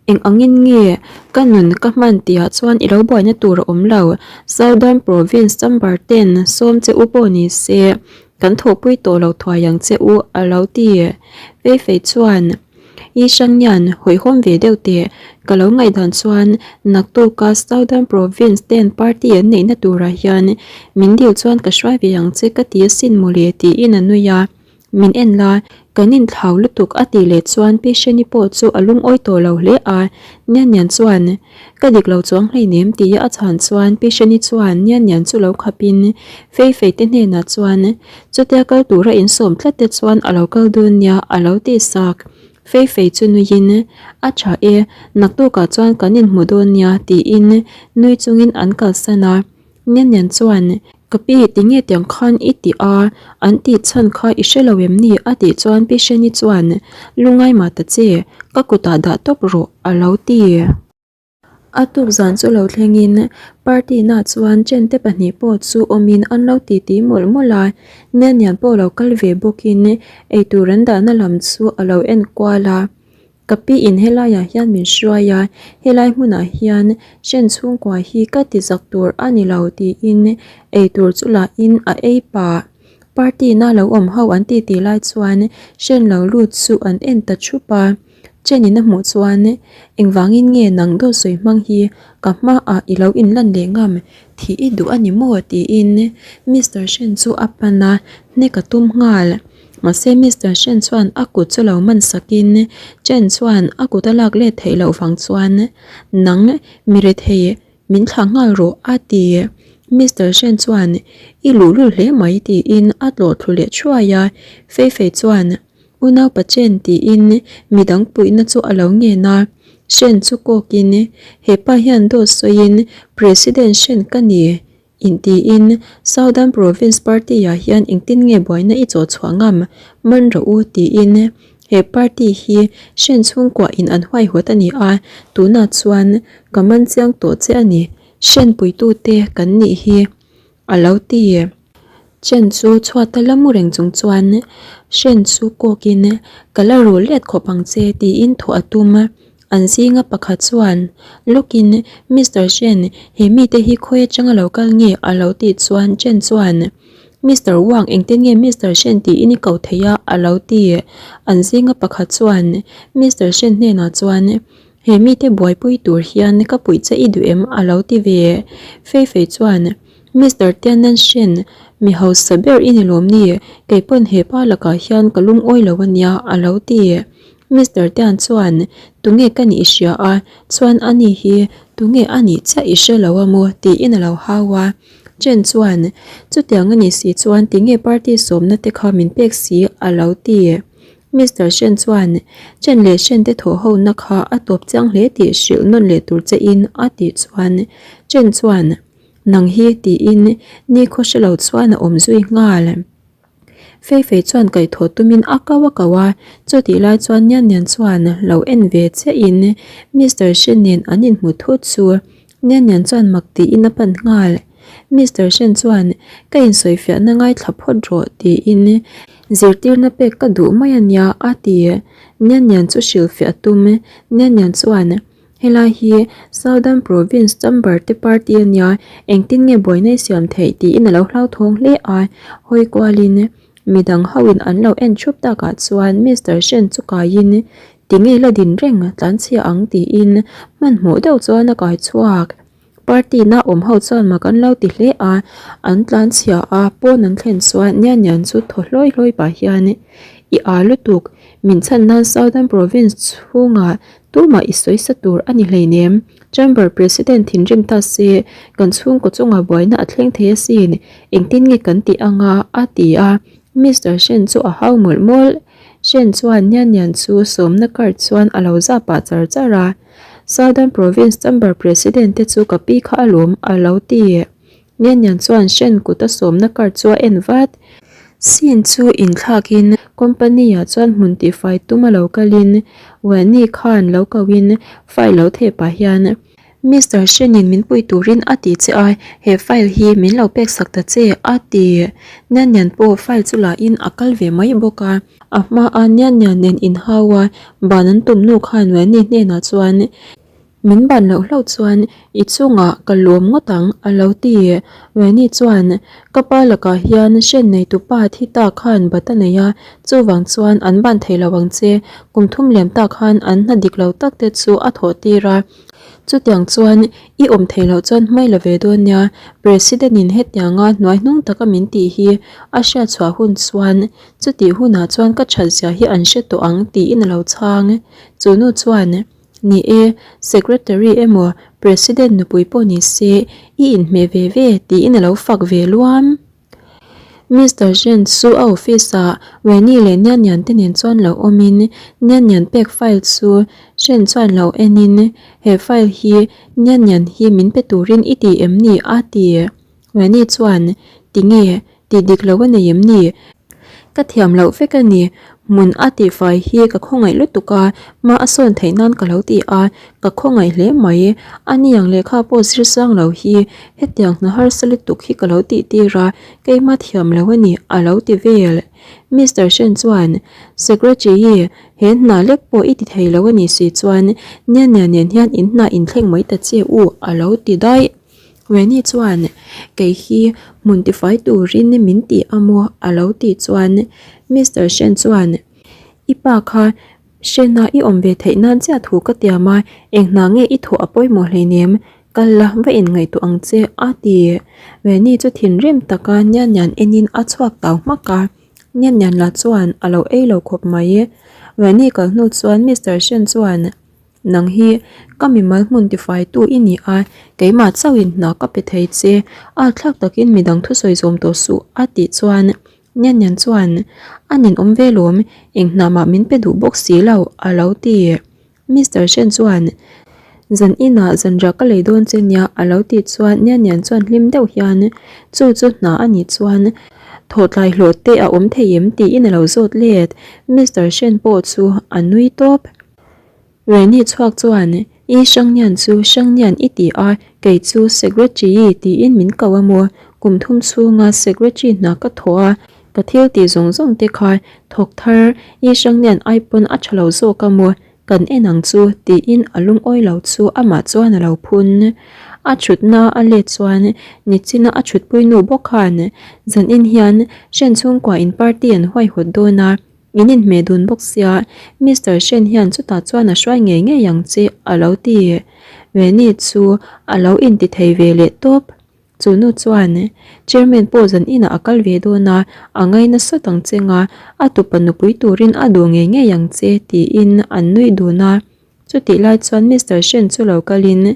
S1: Eng angin nge ka nun ka hman tihah chuan i lo buaina tur a awm lo. Southern Province chamber ten sawm che u pawh ni se kan thawhpui tawh lo thuai ang che u a lo ti. Fei Fei chuan. I Hrangnian hawihhawm ve deuh teh. Ka lo ngaihdan chuan naktuka Southern Province ten party an neihna turah hian min dil chuan ka hruai ve ang che ka ti asin mawle tiin a nui a. Min en la, kan inthlau lutuk a tih leh chuan Pi Hreni pawh chu a lungawi tawh lo hle a. Nian Nian chuan, Ka dik lo chuang hleinem tia a chhan chuan Pi Hreni chuan Nian Nian chu lo khapin Fei Fei te hnenah chuan, Chutia kal tura insawm tlat te chuan a lo kal dawn nia a lo ti sak. Fei Fei chu nuiin, A tha e, naktukah chuan kan inhmu dawn nia tiin nui chungin an kalsan a. Nian Nian chuan, Ka pi, tinge tiang khan i tih a, an tih chhan kha i hre lo em ni? a tih chuan Pi Hreni chuan, Lungai mah ta che, ka kutah dah tawp rawh a lo ti. A tuk zan chu lo thlengin party na chuan chen te pahnih pawh chu awmin an lo titi mawlh mawlh a, Nian Nian pawh lo kal ve bawkin eitur an dahna lam chu a lo en kual a. Ka pi in helaiah hian min hruai a, helai hmunah hian hren chhungkua hi ka ti zak tur a ni lo tiin eitur chu lahin a ei pah. Party na lo awm ho an titi lai chuan hren lo lut chu an en ta thup a. Chen in a hmuh chuan, Engvangin nge nang dawt sawi hmang hi ka hmaah i lo inlan leh ngam? Thih i duh a ni maw? tiin Mister Shen chu a pan a, hnek a tum nghal. Mahse Mister Shen chuan a kut chu lo man sakin Chen chuan a kut a lak let theih loh vang chuan, Nang mi rethei Min thlah nghal rawh a ti. Mister Shen chuan I luhlul hle mai tiin a tlawh thlu leh thuai a. Fei Fei chuan Unaupa Chen tiin midang puihna chu a lo ngen a. Shen chu kawkin Hepa hian dawt sawiin President Shen ka ni intiin Southern Province Party-ah hian engtin nge buaina i chawh chhuah ngam man rawh u tiin He party hi hren chhungkua in an huaihawt a ni a, tunah chuan ka man chiang tawh che a ni, hren puitute kan nih hi a lo ti. Chen chu chhuata la mu reng chung chuan hren chu kawkin ka la rul let khawp ang che tiin thawh a tum. An zinga pakhat chuan lawkin Mister Shen he mite hi khawi atanga lo kal nge a lo tih chuan Chen chuan Mister Wang engtin nge Mister Shen tiin i ko thei a a lo ti. An zinga pakhat chuan Mister Shen hnenah chuan he mite buaipui tur hian ka puih che i duh em a lo ti ve. Fei Fei chuan Mister Tiannan Shen mi hausa ber i ni lawm ni kei pawn he pa lakah hian ka lungawi lo a nia a lo ti. Mister Tian chuan, Tunge ka nih i hria a, chuan ani hi tunge a nih chiah i hre lo a maw? tiin a lo hau a. Chen chuan, Chutiang a nih si chuan tinge party sawmna te kha min pek si? a lo ti. Mister Shen chuan, Chen leh Shen te thawh hona kha a tawp chiang hle tih hrilh nawn leh tur che in a tih chuan Chen chuan, Nang hi tiin nikhaw hre lo chuan a awm zui nghal. Fei fei chuan kaihthawh tumin a kau a kau a, chutih lai chuan Nian Nian chuan lo en ve chiahin Mister Shen nen an inhmu thut chu Nian Nian chuan mak tiin a pan nghal. Mister Shen chuan ka insawifiahna ngaithla phawt rawh tiin zirtirna pek ka duh mai a nia a ti. Nian Nian chu hrilhfiah a tum. Nian Nian chuan Helai hi Southern Province Chamber te party a nia, engtin nge buaina i siam theih tiin a lo hlauthawng hle a, hawi kualin midang hoin an lo en thup takah chuan Mister Shen chu kaiin tinge la din reng tlanchhia ang tiin hmanhmawh deuh chuan a kai chhuak. Party na awm ho chuan mak an lo ti hle a, an tlanchhia a, pawn an thlen chuan Nian Nian chu thaw hlawi hlawi pah hian i aa lutuk, min chhan nan Southern Province chhungah tumah i sawi sa tur a ni hleinem, Chamber President thinrim ta se kan chhungkaw chungah buaina a thleng thei asin, engtin nge kan tih anga a ti a, Mister Shen chu a hau mawlh mawlh. Shen chuan Nian Nian chu sawmna card chuan a lo zah pah char char a. Southern Province Chamber President te chu ka pi kha a lawm a lo ti. Nian Nian chuan Shen kut a sawmna card chu a en vat. Sin chu inthlakin company ah chuan hmun tihfai tum a lo kalin Wenny khan lo kohin file lo theh pah hian Mister Shen in min pui turin a ti che a, he file hi min lo pek sak ta che a ti. Nian Nian pawh file chu la in a kal ve mai bawk a. A hma a Nian Nian nen inhau a, ban an tum nu khan Wenny hnenah chuan Min ban loh hlauh chuan i chungah ka lawm ngawt ang a lo ti. Wenny chuan Ka pa lakah hian hren neitu pa thi ta khan bat a nei a, chuvang chuan an ban thei lo ang che. Kum thum liam ta khan an hna dik lo tak te chu a thawh tir a. Chutiang chuan i awm thei loh chuan hmai la ve dawn nia, President in hetianga hnuai hnung taka min tih hi a hriatchhuah hun chuan Chutih hunah chuan ka that zia hi an hre tawh ang tiin a lo chhang. Chu nu chuan, Ni e, Secretary emaw President nupui pawh ni se i inhmeh ve ve tiin a lo fak ve luam. Mister Shen chu a office ah Wenny leh Nian Nian te nen chuan lo awmin Nian Nian pek file chu Shen chuan lo enin, He file hi Nian Nian hi min pe turin i ti em ni? a ti. Rani chuan, Tinge, tih dik lo a nei em ni? Ka thiam loh vek a ni, hmun a tihfai hi ka khawngaih lutuk a, hma a sawn theih nan ka lo ti a, ka khawngaih hle mai. A niang lehkha pawh zir sang lo hi hetiang hna harsa lutuk hi ka lo tih tir a, keimah thiam lo a ni, a lo ti vel. Mister Shen chuan, Secretary, he hna lek pawh i ti thei lo a nih si chuan Nia Nia nen hian in hna inthleng mai ta che u, a lo ti daih. Reni chuan, Kei hi hmun tifai turin min ti a maw? a lo tih chuan Mister Shen chuan, I pa kha Hrena i awm ve theih nan chiah thu ka tiam a, eng hna nge i thawh a pawimawh hleinem, kal la va inngaihtuah ang che a ti. Veni chu thinrim taka Nian Nian enin a chhuak tau hmak a, Nian Nian lah chuan a lo ei lo khawp mai. Veni kal hnu chuan Mister Shen chuan, Nang hi ka mimal hmun tifaitu i ni a, keimah chauhin hna ka pe thei che, a thlak takin midang thusawi zawm tawh suh a tih chuan Nian Nian chuan, A ninawm ve lawm, eng hna mah min pe duh bawk si lo, a lo ti. Mister Shen chuan, Zan inah zanriah ka lei dawn che nia, a lo tih chuan Nian Nian chuan hlim deuh hian, Chu chu hna a nih chuan thawhtlai hlawh te a awm thei em? tiin a lo zawt let. Mister Shen pawh chu a nui tawp. Reni chhuak chuan, I Hrangnian chu Hrangnian i ti a, kei chu Secretary tiin min ko a maw? Kum thum chhunga Secretary hna ka thawh a, ka thil tih zawng zawng te kha thawk thar I Hrangnian ai pawn a tha lo zawk a maw? Kan en ang chu tiin a lungawi lo chu amah chuan a lo phun. A thutna a let chuan nichina a thutpui nu bawk khan zanin hian Hren chhungkua in party an huaihawt dawn a, In inhmeh dun bawk sia, Mister Shen hian chutah chuan a hruai ngei ngei ang che a lo ti. Veni chu a lo inti thei ve leh tawp. Chu nu chuan, Chairman pawh zan inah a kal ve dawn a, a ngaina sawt ang che nga, a tupa nupui turin a duh ngei ngei ang che tiin an nuih dun a. Chutih lai chuan Mister Shen chu lo kalin,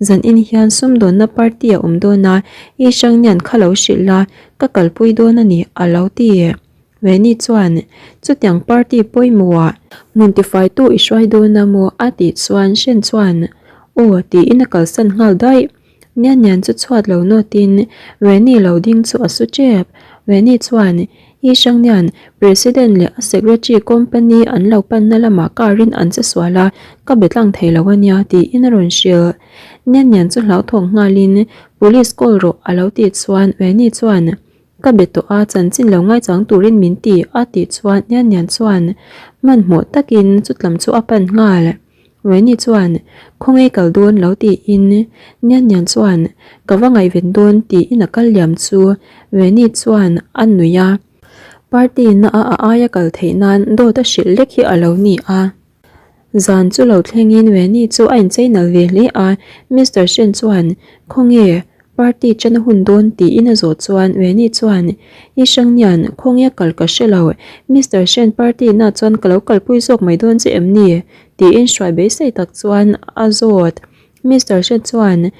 S1: Zan in hian sumdawnna party a awm dawn a, i Hrangnian kha lo hrilh la, ka kalpui dawn a ni a lo ti. Veni chuan, Chutiang party pawimawhah hmun tifaitu i hruai dawn a maw? a tih chuan Shen chuan, Aw, tiin a kalsan nghal daih. Nian Nian chu chhuat lo nawtin Veni lo ding chu a su tep. Veni chuan, I hrang nian, President leh a Secretary company an lo panna lamah car in an che sual a, ka be tlang thei lo a nia, tiin a rawn hrilh. Nian Nian chu hlauthawng nghalin, Police call rawh, a lo tih chuan Veni chuan, Ka be tawh a, chanchin lo ngaichang turin min ti, a tih chuan Nian Nian chuan hmanhmawh takin chutlam chu a pan nghal. Weni chuan, Khawnge kal dawn lo tiin Nian Nian chuan, Ka va ngaihven dawn tiin a kal liam chu Weni chuan a nuih a. Party na a a aia kal theih nan dawt a hrilh lek hi a lo ni a. Zan chu lo thlengin Weni chu a inchei nal ve hle a, Mister Shen chuan, Khawnge, party ṭan a hun dawn tiin a zawh chuan Weni chuan, I Hrangnian, khawnge kal ka hre lo, Mister Shen party na chuan ka lo kalpui zawk mai dawn che em ni? tiin hruai beisei tak chuan a zawt. Mister Shen chuan,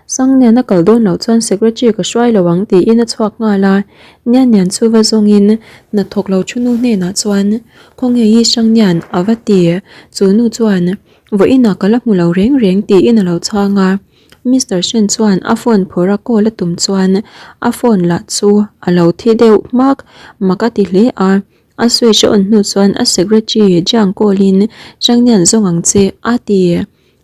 S1: Sangnian a kal dawn loh chuan secretary ka hruai lo ang tiin a chhuak nghal a. Nian Nian chu va zawngin hnathawk lo thu nu hnenah chuan, Khawnge hi Sangnian a va ti? Chu nu chuan, Vawiinah ka la hmu lo reng reng tiin a lo chhang a. Mister Shen chuan a phone phawrh a call a tum chuan a phone lah chu a lo thi deuh hmak mak a ti hle a. A switch a on hnu chuan a secretary Jiang call in, Sangnian zawng ang che a ti.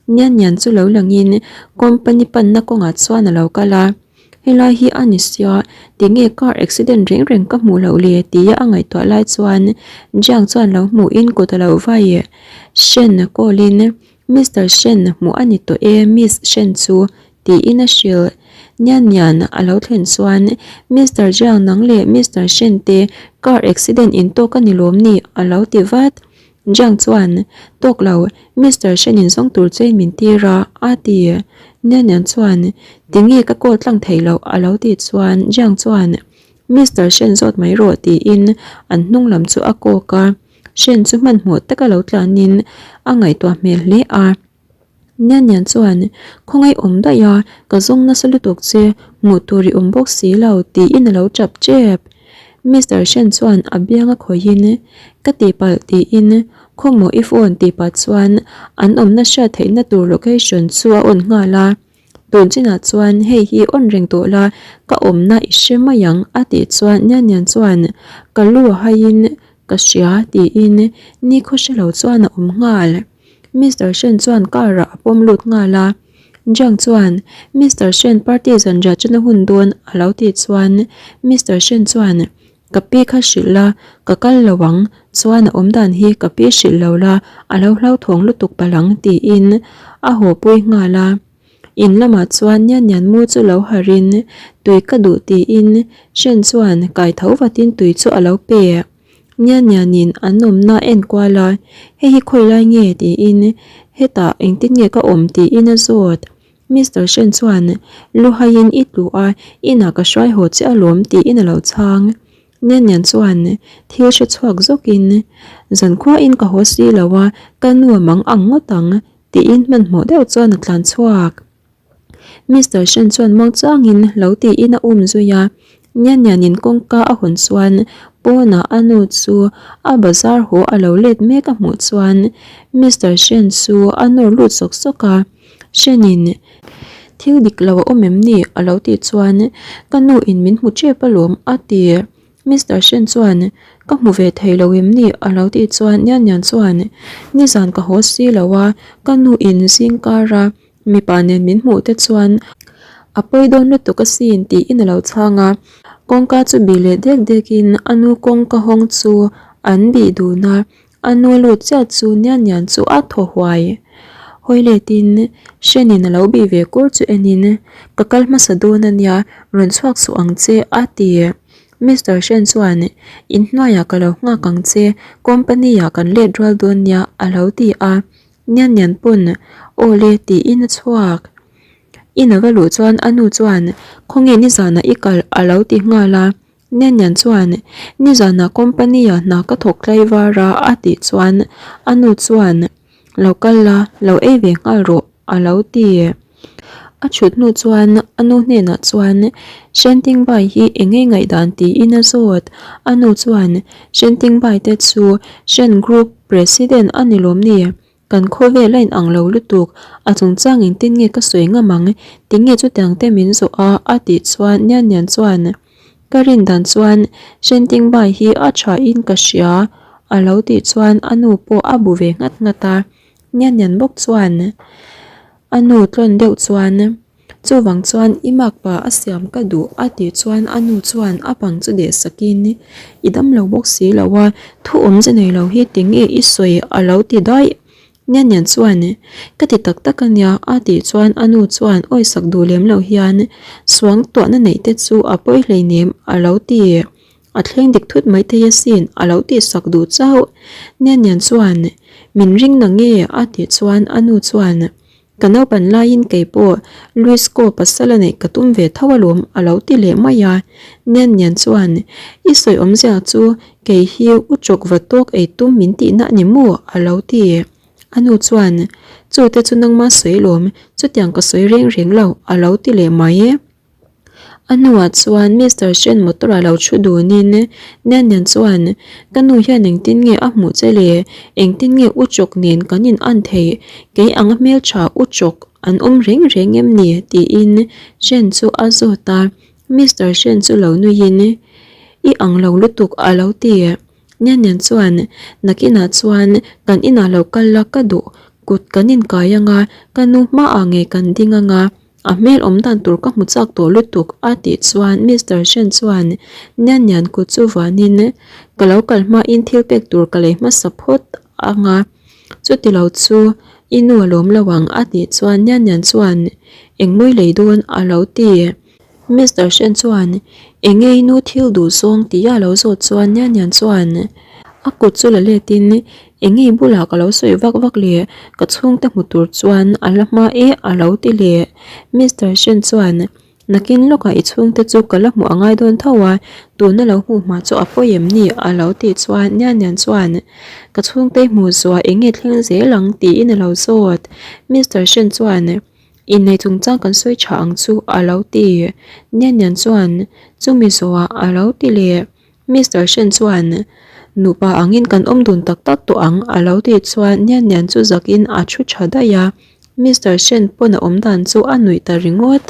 S1: Nian Nian chu lo langin company panna kawngah chuan a lo kal a, Helai hi a ni sia, tinge car accident reng reng ka hmuh loh le tia a ngaihtuah lai chuan Jiang chuan lo hmuhin kut a lo vai. Shen call in, Mister Shen hmuh a ni tawh e Miss Shen chu tiin a hrilh. Nian Nian a lo thlen chuan Mister Jiang nang leh Mister Shen te car accident in tawk a ni lawm ni a lo ti vat. Jiang chuan, Tawk lo, Mister Shen-in zawng tur chein min tir a, a ti. Nian Nian chuan, Tinge ka call tlang thei loh, a lo tih chuan Jiang chuan, Mister Shen zawt mai rawh tiin an hnung lam chu a kawk a. Shen chu hmanhmawh taka lo tlanin a ngaihtuah hmel hle a. Nian Nian chuan, Khawngaih awm daih a, ka zawng nasa lutuk che, hmuh tur i awm bawk si lo, tiin a lo tap tep. Mister Shen chuan a biang a khawihin, Ka tihpalh tiin, Khawmaw i phone tih pah chuan an awmna hriat theihna tur location chu a on nghal a. Tun chinah chuan hei hi on reng tawh la, ka awmna i hre mai ang a tih chuan Nian Nian chuan, Ka lu a haiin ka hria tiin nikhaw hre lo chuan a awm nghal. Mister Shen chuan car ah a pawm lut nghal a, Jiang chuan Mister Shen party zanriah chana hun dawn a lo tih chuan Mister Shen chuan Ka pi kha hrilh la, ka kal lo ang, chuan a awm dan hi ka pi hrilh lo la, a lo hlauthawng lutuk palh ang tiin a haw pui nghal a. In lamah chuan Nian Nian mu chu lo harhin tui ka duh tiin Shen chuan kai tho vatin tui chu a lo pe. Nian Nianin an awmna a en kual a, Hei hi khawi lai nge? tiin hetah engtin nge ka awm tiin a zawt. Mister Shen chuan Luhaiin i tlu a, inah ka hruai haw che alawm tiin a lo chhang. Nian Nian chuan thil hre chhuak zawkin Zankhuain ka haw si lo a, ka nu a mang ang ngawt ang tiin hmanhmawh deuh chuan a tlan chhuak. Mister Shen chuan muang changin lo tiin a um zui a, Nian Nianin kawngka a hawn chuan pawnah a nu chu a bazar haw a lo let mek a hmuh chuan Mister Shen chu a nawr lut sawk sawk a, Shenin thil dik lo a awm em ni a lo tih chuan ka nu in min hmu tep alawm a ti. Mister Shen chuan ka hmu ve thei lo em ni a lo tih chuan Nian Nian chuan nizan ka haw si lo a ka nu in zingkar a Mipa nen min hmuh te chuan a pawi dawn lutuk asin tiin a lo chhang a, kawngka chu bih leh dek dek in a nu kawngka hawng chu an bih dun a, a nu lut chiah chu nian nian chu a thaw huai. Hawi let in Hrenin a lo bih ve kur chu en in ka kal hmasa dawn a nia rawn chhuak suh ang che a ti. Mister Hren chuan inhnuaiah ka lo nghak ang che company ah kan let rual dawn nia a lo ti a. Nian nian pawn aw le tiin a chhuak. In a va luh chuan a nu chuan khawnge nizanah i kal a lo ti nghal a. Nian nian chuan nizanah company ah hna ka thawk tlaivar a a tih chuan a nu chuan lo kal la lo ei ve nghal rawh a lo ti. A thut hnu chuan a nu hnenah chuan Shenting Bai hi eng nge ngaihdan tiin a zawt. A nu chuan Shenting Bai te chu Shen Group President a ni lawm ni? Kan khawvel a inang lo lutuk, a chungchang engtin nge ka sawi ngam ang? Tinge chutiang te min zawh a? a tih chuan Nian Nian chuan Ka rin dan chuan Shenting Bai hi a tha in ka hria a lo tih chuan a nu pawh a bu ve nghat nghat a. Nian Nian bawk chuan a nu tlawn deuh chuan chuvang chuan i makpa a siam ka duh a tih chuan a nu chuan a pang chu deh sakin i dam lo bawk si lo a thu awmze nei lo hi tinge i sawi a lo ti daih Nian Nian chuan ka ti tak tak a nia a tih chuan a nu chuan awisak duh lem lo hian suang tuahna neih te chu a pawi hleinem a lo ti. A thleng dik thut mai thei asin a lo tih sak duh chauh. Nian Nian chuan, Min ring na nge? a tih chuan a nu chuan, Ka naupan laiin kei pawh Luisco pasal a neih ka tum ve tho alawm a lo ti leh mai a. Nian Nian chuan, I sawi awmzia chu kei hi u chawk va tawk ei tum min tihna a ni maw? a lo ti. A nu chuan, Chu te chu nangma sawi lawm, chutiang ka sawi reng reng lo a lo ti leh mai. A hnuah chuan Mister Shen motor ah lo thu dunin Nian Nian chuan ka nu hian engtin nge a hmuh che le, engtin nge u chawk nen kan in an theih, kei anga hmeltha u chawk an awm reng reng em ni tiin Shen chu a zawt a, Mister Shen chu lo nuiin i ang lo lutuk a lo ti. Nian Nian chuan nakinah chuan kan inah lo kal la ka duh, kut kan inkai anga ka nu hmaah ngei kan ding anga. A hmel awm dan tur ka hmu chak tawh lutuk a tih chuan Mister Shen chuan Nian Nian kut chu vanin ka lo kal hmain thil pek tur ka lei hmasa phawt anga chuti lo chu i nu a lawm lo ang a tih chuan Nian Nian chuan engmawi lei dawn a lo ti. Mister Shen chuan enge i nu thil duh zawng tia a lo zawt chuan Nian Nian chuan a kut chu la letin Enge i bulah ka lo sawi vak vak le, ka chhungte hmu tur chuan a la hma e a lo ti le. Mister Shen chuan, Nakin lawkah i chhungte chu ka la hmuh a ngai dawn tho a, tuna lo hmuh hma chu a pawi em ni? a lo tih chuan Nian Nian chuan, Ka chhungte i hmuh zuah enge thleng zel ang? tiin a lo zawt. Mister Shen chuan, Inneih chungchang kan sawi tha ang chu a lo ti. Nian Nian chuan, Chumi zawhah a lo ti le. Mister Shen chuan, Nupa angin kan awm dun tak tak tawh ang a lo tih chuan Nian Nian chu zakin a thu tha daih a. Mister Shen pawn a awm dan chu a nuih ta ringawt.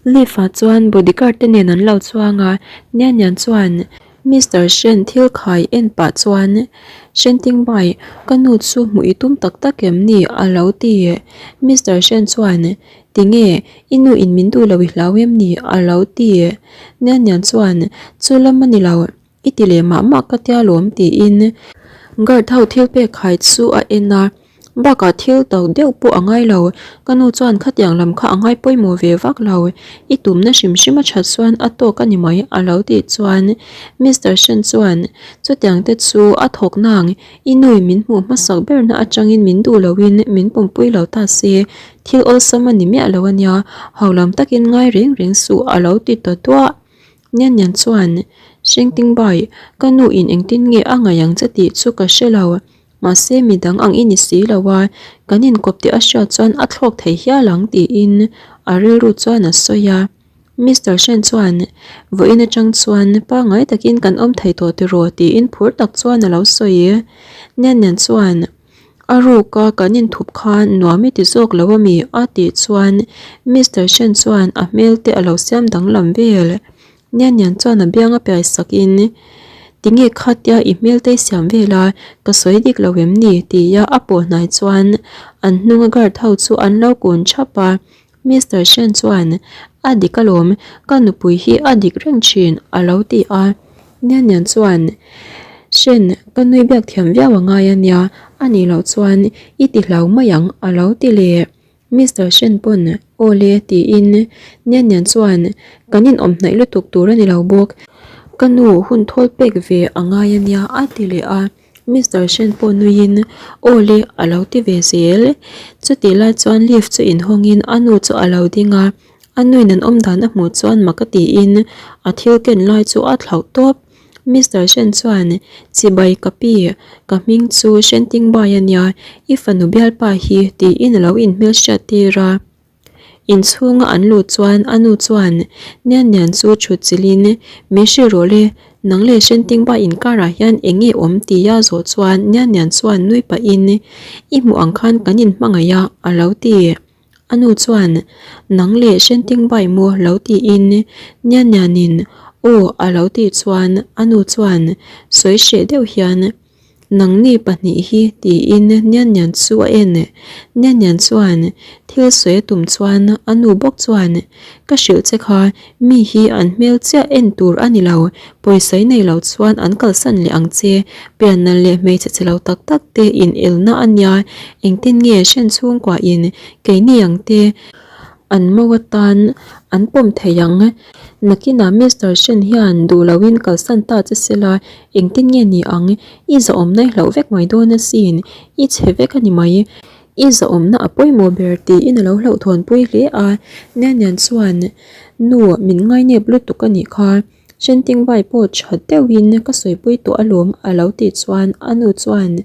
S1: Lift ah chuan bodyguard te nen an lo chuang a, Nian Nian chuan Mister Shen thil khai en pah chuan, Shen Ting Bai, ka nu chu hmuh i tum tak tak em ni? a lo ti. Mister Shen chuan, Tinge, i nu in min duh lo i hlau em ni? a lo ti. Nian Nian chuan, Chu lam a ni lo, i ti leh mah mah ka tia lawm tiin guard ho thil pek khai chu a en a. Bakah thil to deuh pawh a ngai lo, ka nu chuan khatiang lam kha a ngai pawimawh ve vak lo, i tumna hrim hrim a that chuan a tawk a ni mai a lo tih chuan Mister Shen chuan chutiang te chu a thawk nang, i nui min hmuh hmasak berna atangin min duh loin min pumpui lo ta se, thil awlsam a ni miah lo a nia, ho lam takin ngai reng reng suh a lo ti ta duah. Nian Nian chuan Shengtingbai, ka nu in engtin nge a ngaih ang che tih chu ka hre lo. Mahse midang ang i ni si lo a, kan inkawp tih a hriat chuan a thlawk thei hial ang tiin a rilru chuan a sawi a. Mister Shen chuan vawiin atang chuan pangngai takin kan awm thei tawh tiraw tiin phur tak chuan a lo sawi. Nian Nian chuan a ruka kan inthup khan nuam i ti zawk lo a mi a tih chuan Mister Shen chuan a hmel te a lo siam danglam vel. Nian Nian chuan a biang a piai sakin, Tinge khatia i hmel te i siam vel a, ka sawi dik lo em ni? tia a pawh hnai chuan an hnunga guard ho chu an lo kun thap a. Mister Shen chuan, A dik alawm, ka nupui hi a dik reng thin, a lo ti a. Nian Nian chuan, Shen, ka nui biak thiam viau a ngai a nia, a nih loh chuan i ti hlau mai ang, a lo ti leh. Mister Shen pawn aw le tiin Nian Nian chuan kan inawm hnaih lutuk tur a ni lo bawk. Ka nu hun thawl pek ve a ngai a nia a ti leh a, Mister Shen pawh nuiin aw le a lo ti ve zel. Chutih lai chuan lift chu inhawngin a nu chu a lo ding a, a nuin an awm dan a hmuh chuan mak a tiin a thil ken lai chu a thlauh tawp. Mister Shen chuan, Chibai ka pi, ka hming chu Shen Tingbai a nia, i fanu bialpa hi tiin a lo inhmelhriat tir a. Inchhunga an luh chuan a nu chuan Nian Nian chu thut chilhin, Min hrilh rawh le, nang leh Shen Tingbai inkarah hian eng nge awm tia zawh chuan Nian Nian chuan nui pahin, I hmuh ang khan kan inhmangaih a, a lo ti. A nu chuan, Nang leh Shentingbai maw lo tiin Nian Nianin aw a lo tih chuan a nu chuan sawi hreh deuh hian, Nangni pahnih hi tiin Nian Nian chu a en. Nian Nian chuan thil sawi a tum chuan a nu bawk chuan, Ka hrilh che kha mi hi an hmel chiah en tur a ni lo, pawisa i nei lo chuan an kalsan leh ang che, pianna leh hmeichhe che lo tak tak te in elna a nia, engtin nge hren chhungkua in keini ang te an mo atan an pawm thei ang, nakinah Mister Shen hian duh lo in kalsan ta che sela engtin nge ni ang, i zahawmna i hlauh vek mai dawn asin, i chhe vek a ni mai. I zahawmna a pawimawh ber tiin a lo hlauhthawnpui hle a, Nian Nian chuan, Nu, min ngainep lutuk a nih kha, Shentingbai pawh tha deuhin ka sawipui tawh alawm a lo tih chuan a nu chuan,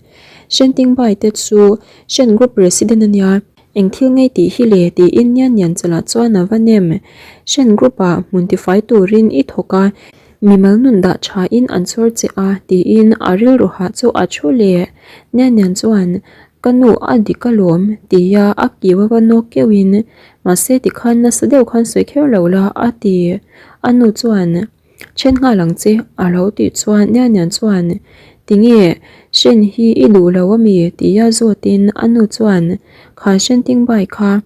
S1: Shentingbai te chu Shen Group President a nia, eng thil ngei tih hi le tiin Nian Nian chalah chuan a va nem. Shen Group ah hmun tifai turin i thawk a, mimal nun dah thain an chhawr che a tiin a rilru hah chu a thu leh. Nian Nian chuan, Ka nu a dik alawm tia a kiu a va nawk keuhin mahse tikhan nasa deuh khan sawi kher lo la a ti. A nu chuan then nghal ang che a lo tih chuan Nian Nian chuan tinge hren hi i duh lo ami tia zawtin a nu chuan kha hren ting bai kha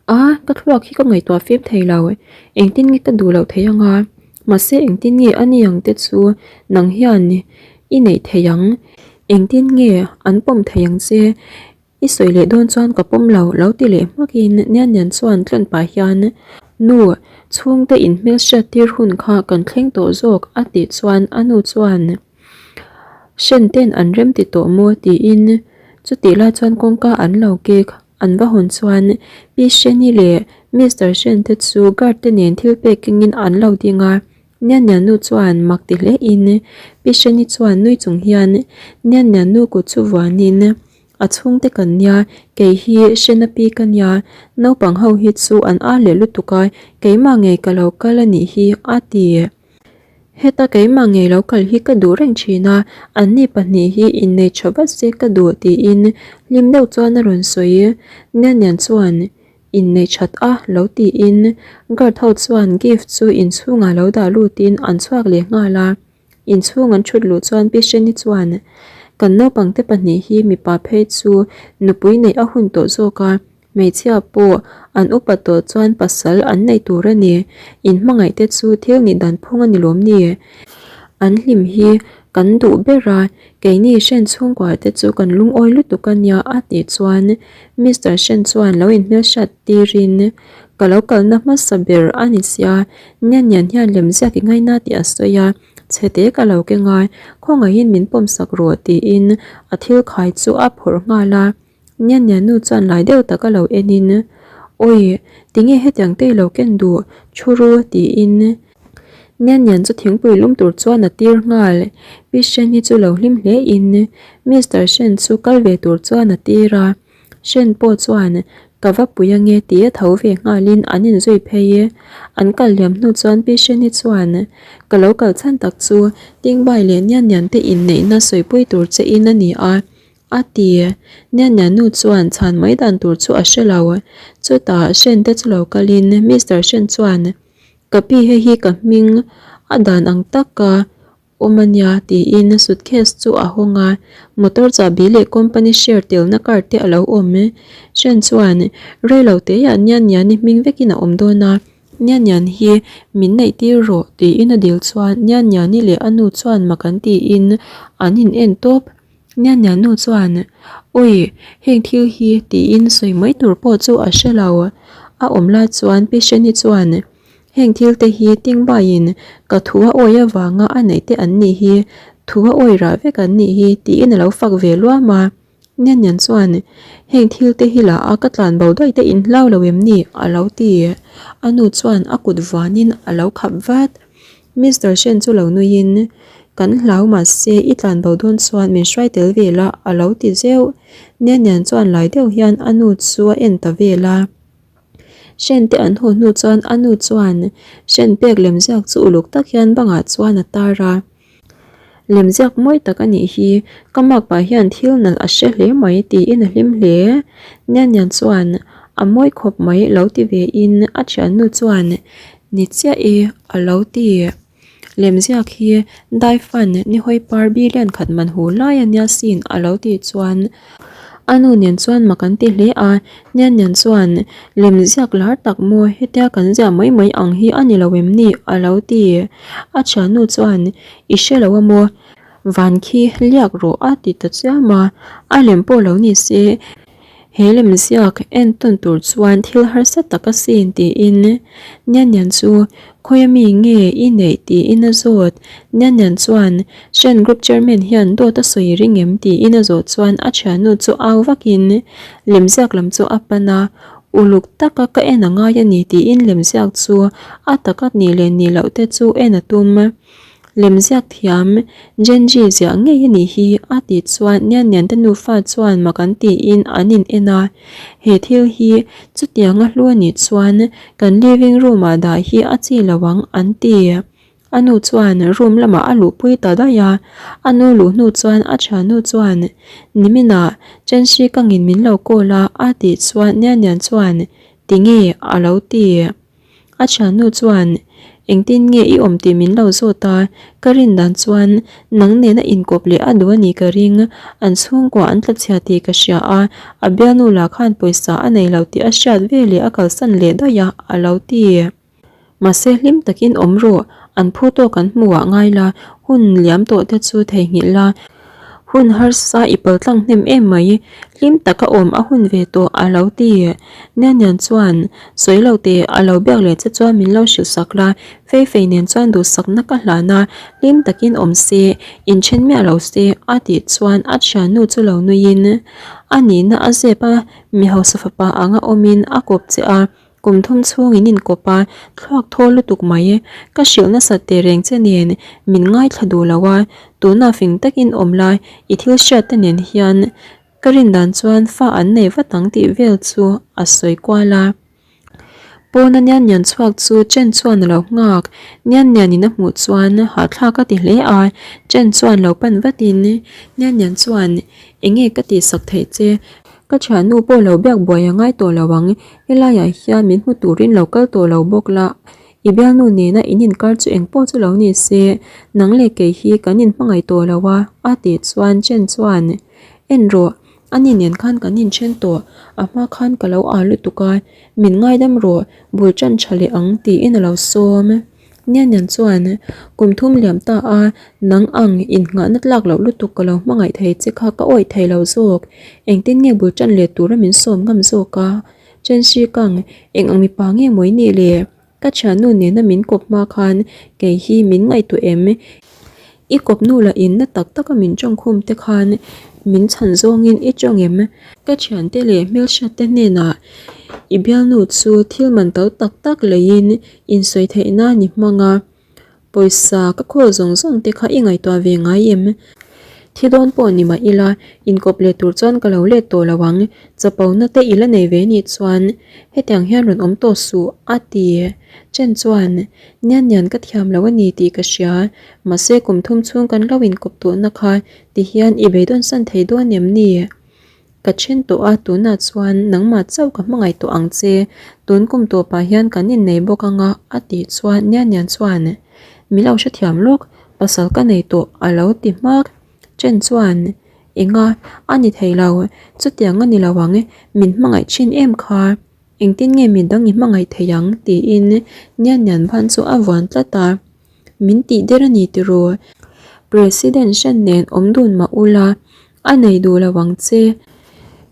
S1: A, ka thluak hi ka ngaihtuah fim thei lo, engtin nge ka duh loh theih anga? Mahse engtin nge a ni ang te chu nang hian i neih theih ang? Engtin nge an pawm theih ang che? I sawi leh dawn chuan ka pawm lo, lo ti leh hmakin Nian Nian chuan tlawn pah hian, Nu, chhungte inhmelhriat tir hun kha kan thleng tawh zawk a tih chuan a nu chuan, Hren ten an rem ti tawh maw? tiin chutih lai chuan kawngka an lo kik. An va hawn chuan Pi Hreni leh Mister Hren te chu guard te nen thil pek kengin an lo ding a. Nian Nian nu chuan mak ti hle in Pi Hreni chuan nui chung hian Nian Nian nu kut chu vuanin a chhungte kan nia, kei hi Hrena pi ka nia, naupang ho hi chu an ar leh lutuk a, keimah ngei ka lo kal a nih hi a ti. Heta keimah ngei lo kal hi ka duh reng thin a, anni pahnih hi innei tha vat se ka duh tiin hlim deuh chuan a rawn sawi. Nian Nian chuan innei that a lo tiin guard ho chuan gift chu inchhungah lo dah lutin an chhuak leh nghal a. Inchhung an thut luh chuan Pi Hreni chuan kan naupangte pahnih hi mipa phei chu nupui neih a hun tawh zawk a, Hmeichhia pawh an upa tawh chuan pasal an nei tur a ni. Inhmangaih te chu thil nih dan phung a ni lawm ni? An hlim hi kan duh ber a. Keini Shen chhungkua te chu kan lungawi lutuk a nia a tih chuan Mister Shen chuan lo inhmelhriat tirin ka lo kalna hmasa ber a ni sia, Nian Nian hian lemziak i ngaina tih a sawi a, chhete ka lo keng a, khawngaihin min pawmsak rawh tiin a thil khai chu a phawrh nghal a. Nian Nian nu chuan lai deuh tak a lo enin, Awi, tinge hetiang te i lo ken duh, thu ru tiin Nian Nian chu thingpui lum tur chuan a tir nghal. Pi Shen hi chu lo hlim hle in Mister Shen chu kal ve tur chuan a tir a. Shen pawh chuan ka va pui ange tih a tho ve nghalin an inzui phei e. An kal liam hnu chuan Pi Shen hi chuan ka lo kal chhan tak chu Tingbai leh Nian Nian te inneihna sawipui tur che in a ni a. A ti. Nian nu chuan chhan mai dan tur chu a hre lo. Chutah Shen te chu lo kalin Mister Shen chuan Ka pi hei hi ka hming a dan ang taka awm a nia tiin suitcase chu a hawng a, motor chahbi leh company share telna card te a lo awm. Shen chuan rei lo teiah Nian Niani hming vekin a awm dawn a, Nian Nian hi min neih tir rawh tiin a dil chuan Nian Niani leh a nu chuan mak an tiin an in en tawp. Nian Nian nu chuan, Awi, heng thil hi tiin sawi mai tur pawh chu a hre lo. A awm lai chuan Pi Sheni chuan, Heng thil te hi Tingbaiin ka thu a awi avanga a neih te an nih hi, thu a awi rah vek an nih hi tiin a lo fak ve luam a. Nian Nian chuan, Heng thil te hi la a ka tlan bo daih te in hlau lo em ni? a lo ti. A nu chuan a kut vuanin a lo khap vat. Mister Shen chu lo nuiin, Kan hlau mahse i tlan bo dawn chuan min hruai tel ve la a lo ti zeuh. Nian Nian chuan lai deuh hian a nu chu a en ta vel a. Shen te an haw hnu chuan a nu chuan Shen pek lemziak chu uluk tak hian bangah chuan a tar a. Lemziak mawi tak a nih hi, ka makpa hian thil nalh a hre hle mai tiin a hlim hle. Nian Nian chuan a mawi khawp mai lo ti ve in a thiannu chuan Ni chiah e, a lo ti. Lemziak hi Daifan nihawi par billion khat man hu lai a nia sin a lo tih chuan a nu nen chuan mak an ti hle a, Nian Nian chuan lemziak lar tak maw hetia kan ziah mai mai ang hi a ni lo em ni a lo ti. A thiannu chuan i hre lo a maw? Van khi liak rawh a ti ta chiam a, a lem pawh lo ni se. He lemziak entawn tur chuan thil harsa tak a sin tiin Nian Nian chu khawi ami nge i neih tiin a zawt. Nian Nian chuan Shen Group Chairman hian dawt a sawi ring em tiin a zawh chuan a thiannu chu au vakin lemziak lam chu a pan a, uluk taka ka en a ngai a ni tiin lemziak chu a taka nih leh nih loh te chu en a tum. Lemziak thiam Genji ziah ngei a nih hi a tih chuan Nian Nian te nufa chuan mak an tiin an in en a, he thil hi chutianga hlu a nih chuan kan living room ah dah hi a chi lo ang an ti. A nu chuan room lamah a luhpui ta daih a, a nu luh hnu chuan a thiannu chuan niminah Chenshi ka ngin min lo call a a tih chuan Nian Nian chuan tinge a lo ti. A thiannu chuan, Engtin nge i awm tih min lo zawt a, ka rin dan chuan nang nena inkawp leh a duh a nih ka ring, an chhungkua an tla chhia tih ka hria a, a bialnu lah khan pawisa a nei lo tih a hriat veleh a kalsan leh daih a, a lo ti. Mahse hlim takin awm rawh, an phu tawk an hmuh ah ngai la, hun liam tawh te chu theihnghilh la, Hun harsa i pal tlang hnem em mai, hlim taka awm a hun ve tawh a lo ti. Nian Nian chuan, Sawi lo teh, a lo biak leh che chuan min lo hrilh sak la, Fei Fei nen chuan duhsakna ka hlan a, hlim takin awm se, inthen miah lo se, a tih chuan a thiannu chu lo nuiin a nihna a zep a, mi hausa fapa anga awmin a kawp che a. Kum thum chhung in inkawp a, thluak thawl lutuk mai. Ka hrilh nasat teh reng che nen min ngaithla duh lo a, tunah fing takin awm la, i thil hriat te nen hian ka rin dan chuan fa an nei vat ang tih vel chu a sawi kual a. Pawna Nian Nian chhuak chu Chen chuan a lo nghak, Nian Nian in a hmuh chuan hahthlak a ti hle a, Chen chuan lo pan vatin Nian Nian chuan enge ka tihsak theih che, Ka thiannu pawh lo biak buai a ngai tawh lo ang, helaiah hian min hmu turin lo kal tawh lo bawk la, i bialnu nena in inkar chu engpawh chu lo ni se, nang leh kei hi kan inhmangaih tawh lo a, a tih chuan Chen chuan, En rawh, ani nen khan kan inthen tawh, a hma khan ka lo â lutuk a, min ngaidam rawh, bul ṭan ṭha leh ang tiin a lo sawm. Nian Nian chuan, Kum thum liam ta a, nang ang innghahna tlak loh lutuk ka lo hmangaih thei che kha ka awih thei lo zawk. Engtin nge bul tan leh tura min sawm ngam zawk a? Chen Shi Kang, eng ang mipa nge maw i nih le? Ka thiannu nena min kawp hma khan kei hi min ngaihtuah em? I kawpnu lah in na tak taka min tawngkhum te khan min chhan zawngin i tawng em? Ka thiante leh hmelhriat te hnenah i bialnu chu thil man to tak tak leiin insawi theihna ni hmang a, pawisa ka khawl zawng zawng te kha i ngaihtuah ve ngai em? Thi dawn pawh ni mah ila, inkawp leh tur chuan ka lo let tawh lo ang, chapona te i la nei ve nih chuan hetiang hian rawn awm tawh suh, a ti. Chen chuan, Nian nian ka thiam lo a ni tih ka hria, mahse kum thum chhung kan lo inkawp tawhna kha ti hian i beidawn san thei dawn em ni? Ka then tawh a, tunah chuan nangmah chauh ka hmangaih tawh ang che, tun kum tawpah hian kan innei bawk ang a, a tih chuan Nian Nian chuan, Min lo hrethiam lawk, pasal ka nei tawh a lo ti hmak. Chen chuan, Enga, a ni thei lo, chutiang a ni lo ang, min hmangaih thin em kha, engtin nge midang i hmangaih thei ang? tiin Nian Nian ban chu a vuan tlat a. Min tih der a ni tiraw? President hran nen awm dun mah ula, a nei duh lo ang che.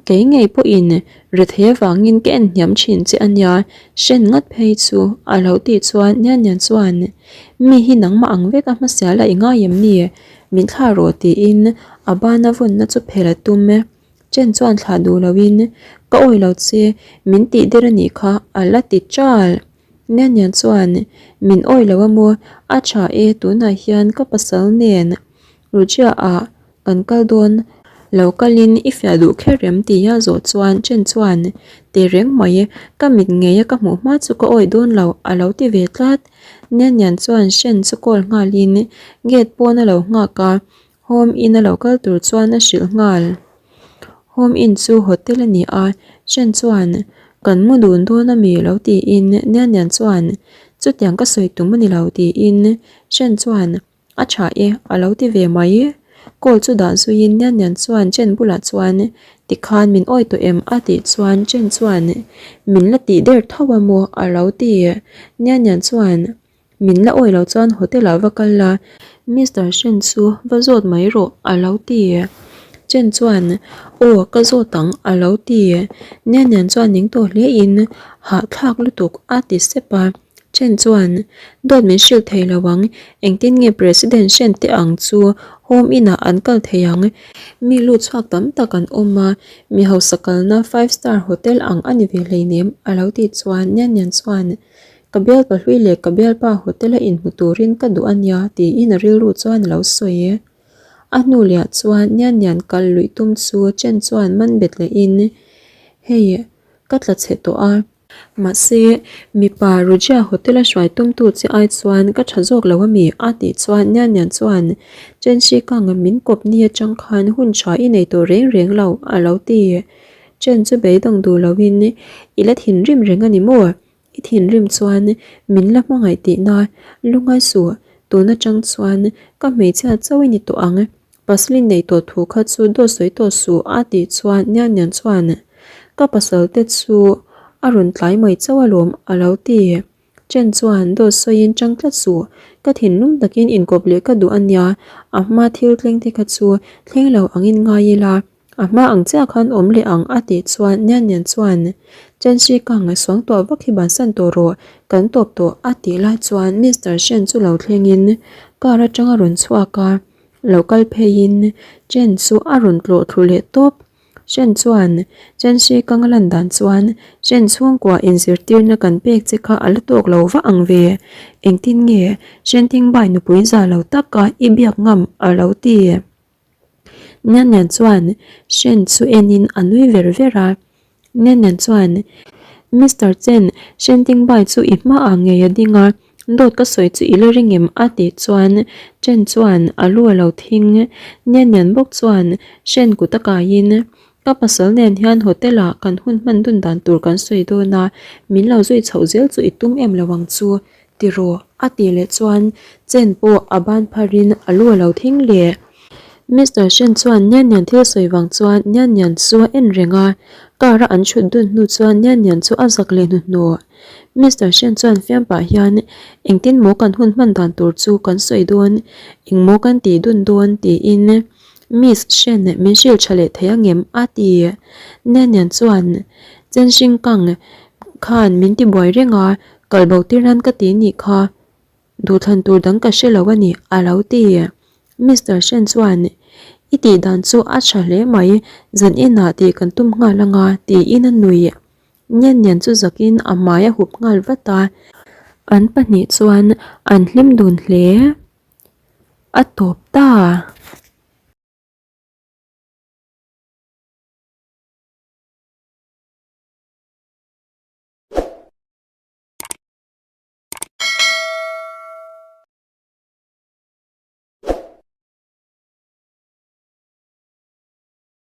S1: Kei ngei pawhin rethei avangin ka en hniam thin che a nia, hren ngat phei chu a lo tih chuan Nian Nian chuan, Mi hi nangmah ang vek a hmasial a i ngai em ni? Min thlah rawh tiin a bana vawnna chu phelh a tum e. Chen chuan thlah duh loin, Ka awi lo che, min tih der a nih kha a la ti chal. Nian Nian chuan, Min awi lo a maw? A tha e, tunah hian ka pasal nen Rujia ah kan kal dawn. Lo kalin i fiah duh kher em tia zawh chuan Chen chuan, Teh reng mai, ka mit ngeia ka hmuh hma chu ka awih dawn lo a lo ti ve tlat. Nian Nian chuan Shen chu call nghalin gate pawn a lo nghak a, Home Inn a lo kal tur chuan a hrilh nghal. Home Inn chu hotel a ni a, Shen chuan, Kan mu dun dawn a mi lo tiin Nian Nian chuan, Chutiang ka sawi tum a ni lo tiin Shen chuan, A tha e, a lo ti ve mai. Call chu dah zuiin Nian Nian chuan Chen bulah chuan, Tikhan min awi tawh em? a tih chuan Chen chuan, Min la tih der tho a maw? a lo ti. Nian Nian chuan, Min la awi lo chuan hotel ah va kal la, Mister Shen chu va zawt mai rawh, a lo ti. Chen chuan, Aw, ka zawt ang, a lo ti. Nian Nian chuan ning tawh hle in, Hahthlak lutuk, a ti sep a. Chen chuan, Dawt min hrilh thei lo ang, engtin nge President Shen te ang chu Home Inn ah an kal thei ang? Mi lut chhuak tam tak an awm a, mi hausa kalna five star hotel ang a ni ve hleinem, a lo tih chuan Nian Nian chuan, Ka bialpa hlui leh ka bialpa hotel a inhmu turin ka duh a nia, tiin a rilru chuan a lo sawi e. A hnu lehah chuan Nian Nian kal luih tum chu Chen chuan man bet lehin, Hei, ka tla chhe tawh a. Mahse, mipa Rujia hotel a hruai tumtu che ai chuan ka tha zawk lo ami? a tih chuan Nian Nian chuan, Chen Shi Kang min kawp ni atang khan hun tha i nei tawh reng reng lo, a lo ti. Chen chu beidawng duh loin, I la thinrim reng a ni maw? I thinrim chuan min la hmangaih tihna lungai suh, tun atang chuan ka hmeichhia chauh i ni tawh ang. Pasalin nei tawh thu kha chu dawt sawi tawh suh a tih chuan Nian Nian chuan ka pasal te chu a rawn tlai mai chauh alawm a lo ti. Chen chuan dawt sawiin chang tlat suh, ka thinlung takin inkawp leh ka duh a nia, a hma thil thleng te kha chu thleng lo angin ngai ila. A hma ang chiah khan awm leh ang a tih chuan Nian Nian chuan Chen Shi ka ngaihsuang tawh vak hi bansan tawh rawh, kan tawp tawh a tih lai chuan Mister Shen chu lo thlengin car atang a rawn chhuak a. Lo kal pheiin Chen chu a rawn tlawh thlu leh tawp. Shen chuan Chen Shi ka nga lan dan chuan Shen chhungkua inzirtirna kan pek che kha a la tawk lo vah ang ve. Engtin nge Shen Tingbai nupui za lo taka i biak ngam a lo ti. Nian Nian chuan Shen chu enin a nui ver ver a. Nian Nian chuan, Mister Chen, Shen Tingbai chu i hmaah ngei a ding a, dawt ka sawi chu i la ring em? a tih chuan Chen chuan a lu a lo thing. Nian Nian bawk chuan Shen kut a kaiin, Ka pasal nen hian hotel ah kan hun hman dun dan tur kan sawi dawn a, min lo zui chhoh zel chu i tum em lo ang chu. Ti rawh, a tih leh chuan Chen pawh a ban pharin a lu a lo thing leh. Mister Shen chuan Nian Nian thil sawi vang chuan Nian Nian chu a en reng a. Car a an thut dun hnu chuan Nian Nian chu a zak leh hnuhnawh. Mister Shen chuan fiam pah hian engtin maw kan hun hman dan tur chu kan sawi dawn, eng maw kan tih dun dawn tiin Miss Shen min hrilh tha leh thei angem a ti. Nian Nian chuan Chen Xing Kang khan min ti buai reng a, kal bo tir nan ka ti nih kha. Duhthlan tur dang ka hre lo a ni, a lo ti. Mister Shen chuan, I tih dan chu a tha hle mai, zan inah tih kan tum nghal anga, tiin a nui. Nian Nian chu zakin a hmai a hup nghal vat a. An pahnih chuan an hlim dun hle. A tawp ta.